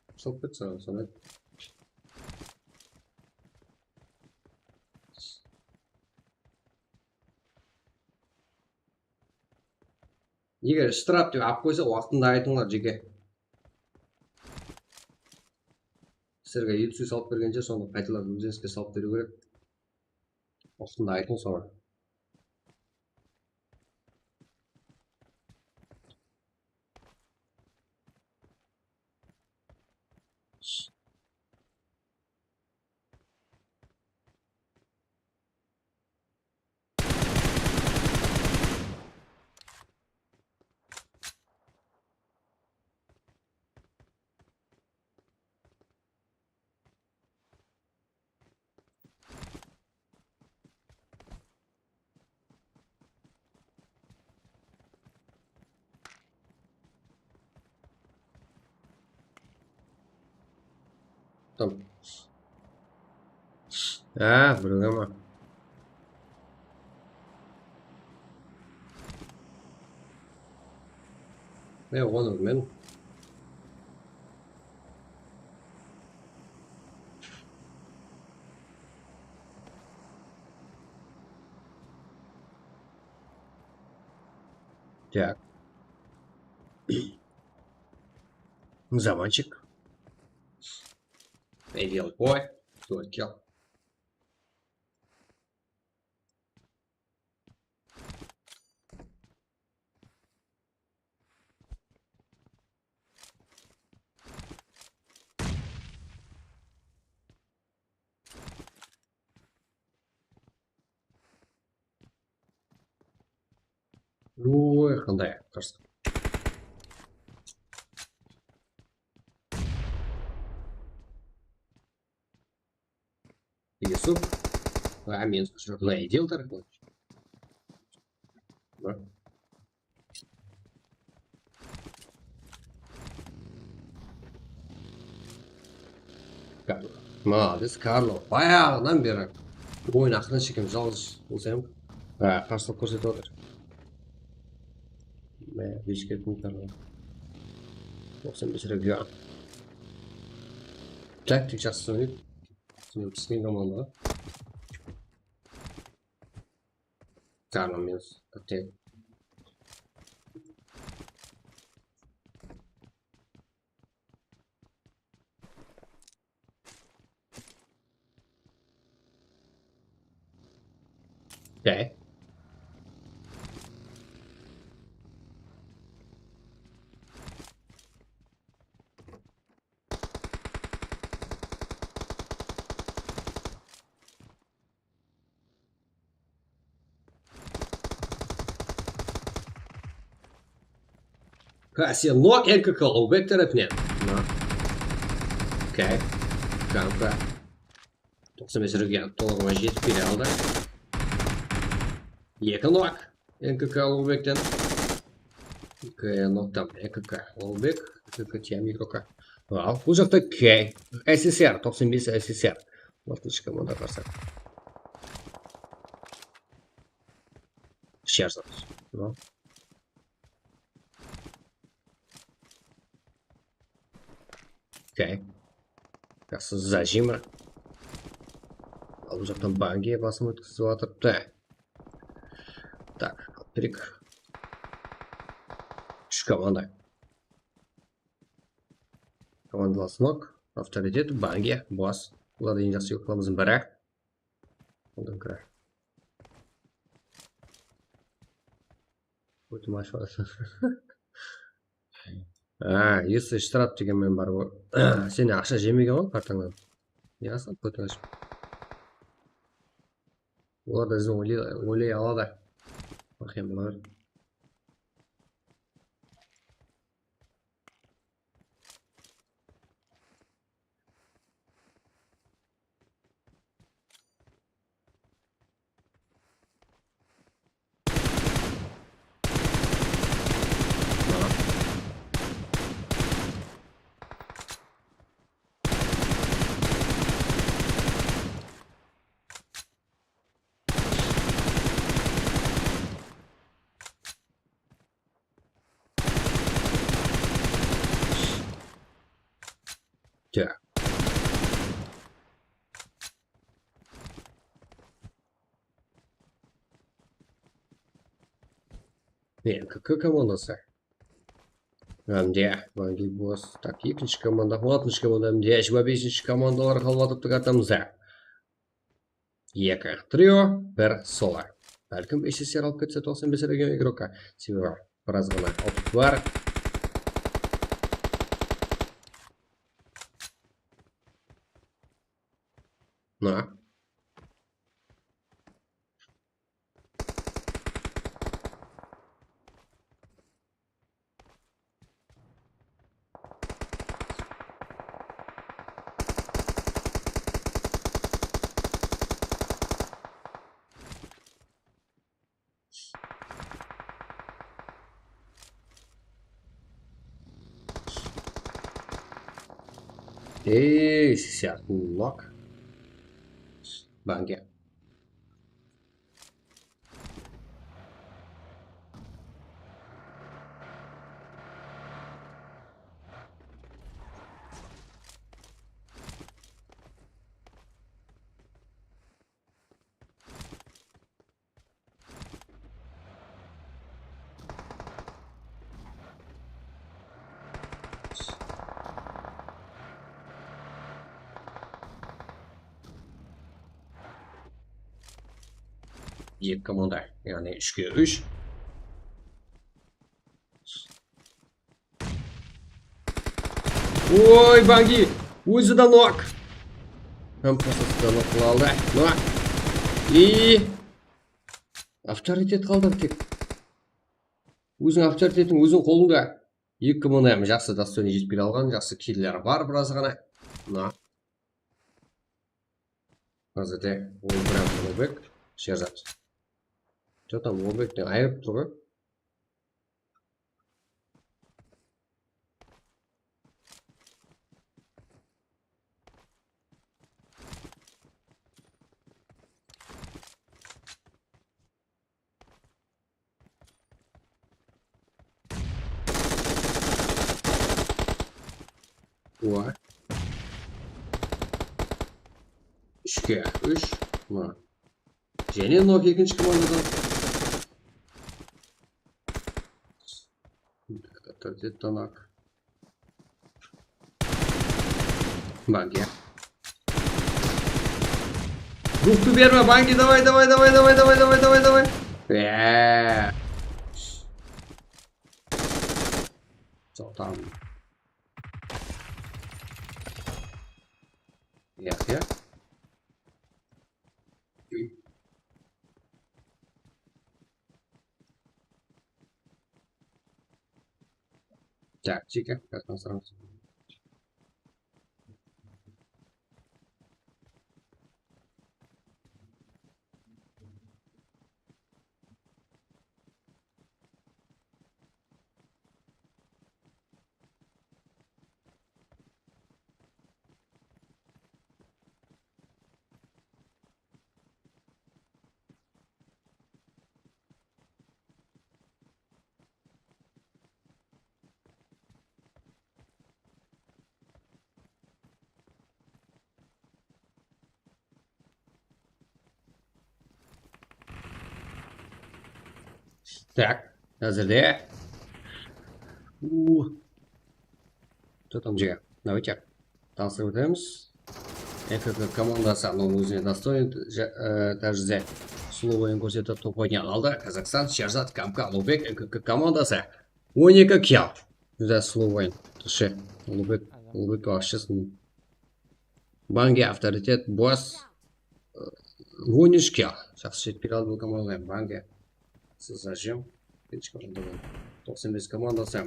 Kim salıp berdi saǵan, sonı ayt. Eger shtrap dep alıp qoysa, waqtında aytıńlar, jeke. Sizlerge YouTube salıp bergenshe, sonı qaytalap ózińizge salıp beriw kerek. Waqtında aytıń soǵan. Tamam. Há, birewge ma? Ne, onı men. Tak. Zamanchik. Ideal boy. Dört kill. Oy, qanday qırsıq. Yusuf. Há, men mına ideal tarafı. Bak. Karlo. Molodec, Karlo. Bayaǵıdan beri oyın aqırına shekem jalǵız bolsam, ha, qarsılıq kórsetip atır. Mine, beshkertin Karlo. Toqsan bes region. Taktik jaqsı oynaydı. Pisken komandaǵa. Karlo minus. Okey. Okey. Kasiya nok N K K Ulbek tárepinen. Mına. Okey. Kanka. Toqsan bes region tolıǵına jetip kele aldı. Eki nok N K K Ulbekten. K noktam N K K Ulbek, N K K T M igroka. Al, bul jaqta K, S S R, toqsan bes S S R. Latınshka mında qarsa. Share zat. No. Okey. Jaqsı, Zajima. Al, bul jaqtan Bangi basım ótkizip atırıptı. Tak, Patrik. Úsh komanda. Komandalar Snok, Avtoritet, Bangi, Boss. Bulardı eń jaqsı yıqlamızın biri. Ondan kira. Ótim ashıp atır. Ha, если shtraf degen men bar ǵoy. Sen aqsha jemegen ǵoy kartańnan. Ne qılsań, kótiriń ashıp. Olar da izin oylay, oylay aladı. Baqayın bular. Tak. Ne, N K K komandası. M D A, Vangi Boss. Tak, ekinshi komanda, altınshı komanda, M D A, jigirma besinshi komandalar qalıp atırıptı kartamızda. Eki trio, bir solo. Bálkim S S R alıp ketse toqsan bes region igroka. Sebebi biraz ǵana opıt bar. Na. Ey, siyaqlı lak. Bangi. Eki komanda, yaǵnıy úshke úsh. Oy, Bangi! Ózi de nok! Hám kosası da nok qıla aldı. Nok! I avtoritet qaldı tek. Óziń avtoriteting, óziń qolında. Eki komanda hám jaqsı dostojnıy jetip kele alǵan, jaqsı killer bar biraz ǵana. Mına. Házirde ol prям Ulbek, Sherzat. Что там, Ulbekten ayırıp tur ǵoy. Oa. Úshke úsh. Mına. Jáne nok ekinshi komandadan. Avtoritet nok. Bangi. Ruxtı berme, Bangi, davay, davay, davay. Eee. Soltan. Yaq, yaq. Tactika, как нас сразу. Так, házirde. U. Кто там, jigit? Давайте. Tanıstırıp ótemiz. N K K komandası anavdıń ózine dostoyn, ja-, e, tájizde sulıw oyın kórsetip, top oynayan aldı. Kazahstan, Sherzad, Kamka, Ulubek, N K K komandası. On eki kill. Júdá sulıw oyın. Tırıssha. Ulubek, Ulubek вообще. Bangi, Avtoritet, Boss, on úsh kill. Jaqsı jetpey qaldı bul komandaǵa. Bangi. Siz zajim. Birinshi komanda boldı. Toqsan bes komandası.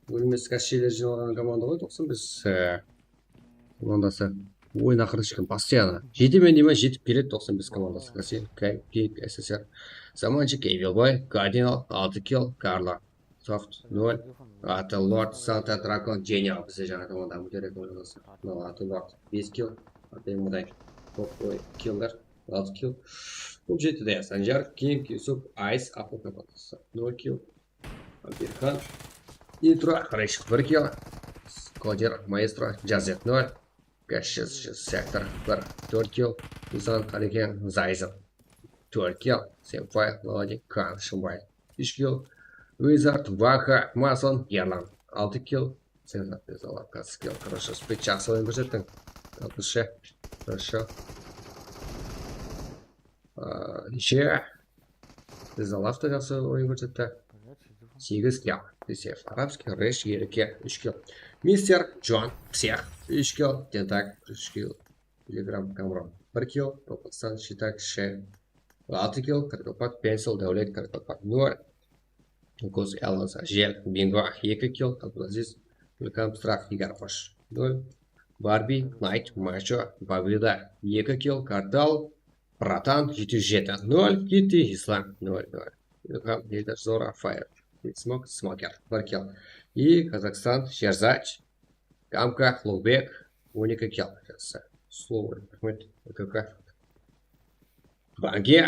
Ólmes kashsheler jıynaǵan komanda ǵoy, toqsan bes, e, komandası. Oyın aqırı eshkim, постоянно. Jetemen deymen, jetip keledi toqsan bes komandası. Rossiya, K-, K-, S S R. Zamanshı, Keybilbay, Kardinal, altı kill, Karla. Soft, nol. Atı Lord, Santa, Drakon, Genial. Bizde jańa komanda Amudere komandası. Mınaw Atı Lord, bes kill. Atı Muday, top, oy, killer, altı kill. Top jetide Sanjar, King, Yusup, Ice, Apple komandası. Nol kill. Abirxan, Intro, Qırısh, bir kill. Kodir, Maestro, Jazet, nol. Gashshiz, Sektor, bir, tórt kill. Insan, Qaliken, Zayzin, tórt kill. Senpai, Lodi, Kan, Shımbay, úsh kill. Wizard, Vaha, Mason, Erlan, altı kill. Sen zat, sen zat, kill. Хорошо, split, jaqsı oyın kórsettiń. Alpısshı. Хорошо. Aa, neshe? Biz Alafta jaqsı oyın kórsetti. Segiz kill. Desef, Arabskiy, Resh, Erke, úsh kill. Mister, Jon, Psix, úsh kill. Tentak, úsh kill. Telegram, Kamron, bir kill. Topıqstan, Shitak, She, altı kill. Karkopak, Pencil, Dáwlet, Karkopak, nol. Koz, Allansa, Jel, Bingo, eki kill. Abdulaziz, Gúlkam, Straf, Igar, Xosh, nol. Barbi, Knight, Macho, Babida, eki kill. Kartal, Bratan, jeti júz jeti, nol. Kitty, Islam, nol, nol. Ilham, Lider, Zora, Fire, Smoke, Smoker, bir kill. И Kazakstan, Sherzad, Kamka, Lugbek, on eki kill. Jaqsı. Sulıw, raxmet, N K K. Bangi.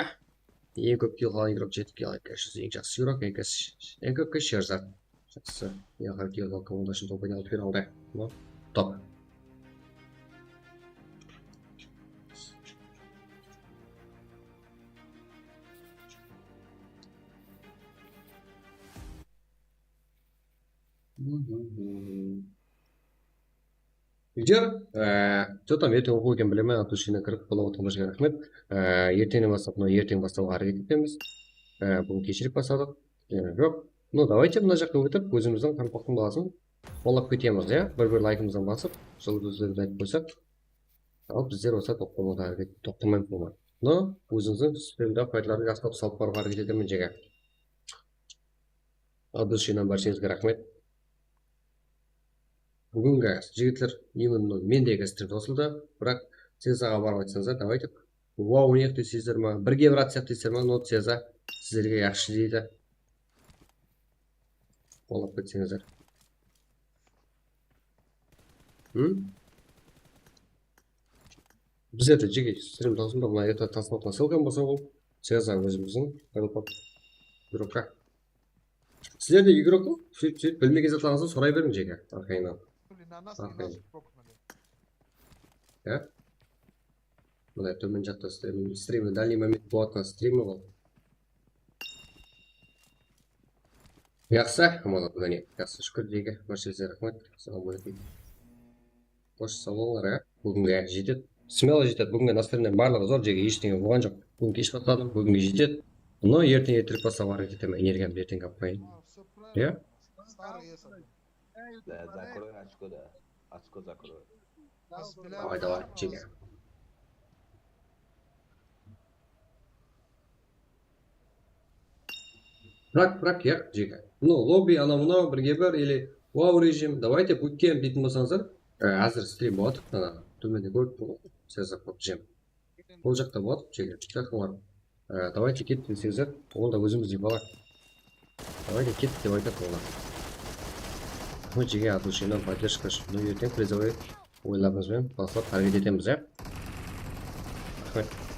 Eń kóp kill alǵan igrok, jeti kill, N K K, eń jaqsı igrok, N K K, N K K, Sherzad. Jaqsı. Eń hár kill alǵan komanda ushın top oynadı, finalda. No, top. Jigitler, e, что там, erteń oqıw eken, bilemen, от души kirip, bolaǵan tamashagóy raxmet. E, erteńnen baslap, mına erteń baslawǵa háreket etemiz. E, búgin keshirip basladıq. E, joq. Ну, давайте mına jaqqa ótip, ózimizdiń qaraqalpaqtıń balasın qollap ketemiz, ya. Bir-bir laykımızdan basıp, jılı sózlerdi aytıp qoysaq, al bizler osa toqtamawǵa háreket, toqtamay qoyman. No, ózińizdiń strimde faytlardı jaqsılap salıp barıwǵa háreket etemen, jege. Al biz ushın bárshenińizge raxmet. Búgingi, jigitler, именно mendegi strim tosıldı. Biraq Cezaǵa barıp aytsańızlar, давайте. Wow, ne qıp deysizler ma? Birge baratı sıyaqlı deysizler ma? No, Ceza sizlerge yaqshı deydi. Qollap ketseńizler. Hı? Bizlerde jeke strim tosıldı, mına erte tasın altına ssılkam bolsa bul. Ceza ózimizdiń, Karkopak, Druka. Sizler de igrok ǵoy, sóytip, sóytip bilmegen zatlarıńızdı soray beriń, jeke. Arkaynnan. Блин, на нас, на нас Arkaynnan. Покнули. Ya? Mına tómen jaqta strim, strimni, дальний момент bolatqan strimim ǵoy. Jaqsı, aman, mine, jaqsı, shúkir, jeke. Bárshelize raxmet. Assalawma áleykum. Xosh, saw bolıńlar, á. Búginge jetedi. Smelo jetedi. Búginge настроением barlıǵı zor, jeke, eshtenge bolǵan joq. Búgin kesh basladım, búginge jetedi. No, erteń erterek baslawǵa háreket etemen, energiyamdı erteń alıp qoyayın. Iya? Да, закрой очко, да. Очко закрой. Давай, давай, jeke. Bırak, bırak, yaq, jeke. No, lobby, anaw-mınaw, birge bir, или wow rejim, давайте будем deytin bolsańızlar, e, házir strim bolıp atır, ana, tómende kórip turmız ǵoy, sezip jaqta bolıp atır, jeke, jaqınlar. E, давайте ket deseńizler, onda ózimiz deyip alayıq. Давайте ket dep aytadı olar. Raxmet, jeke, от души поддержка ushın. No, erteń призовой oyınlarımız benen baslap háreket etemiz, ya. Raxmet.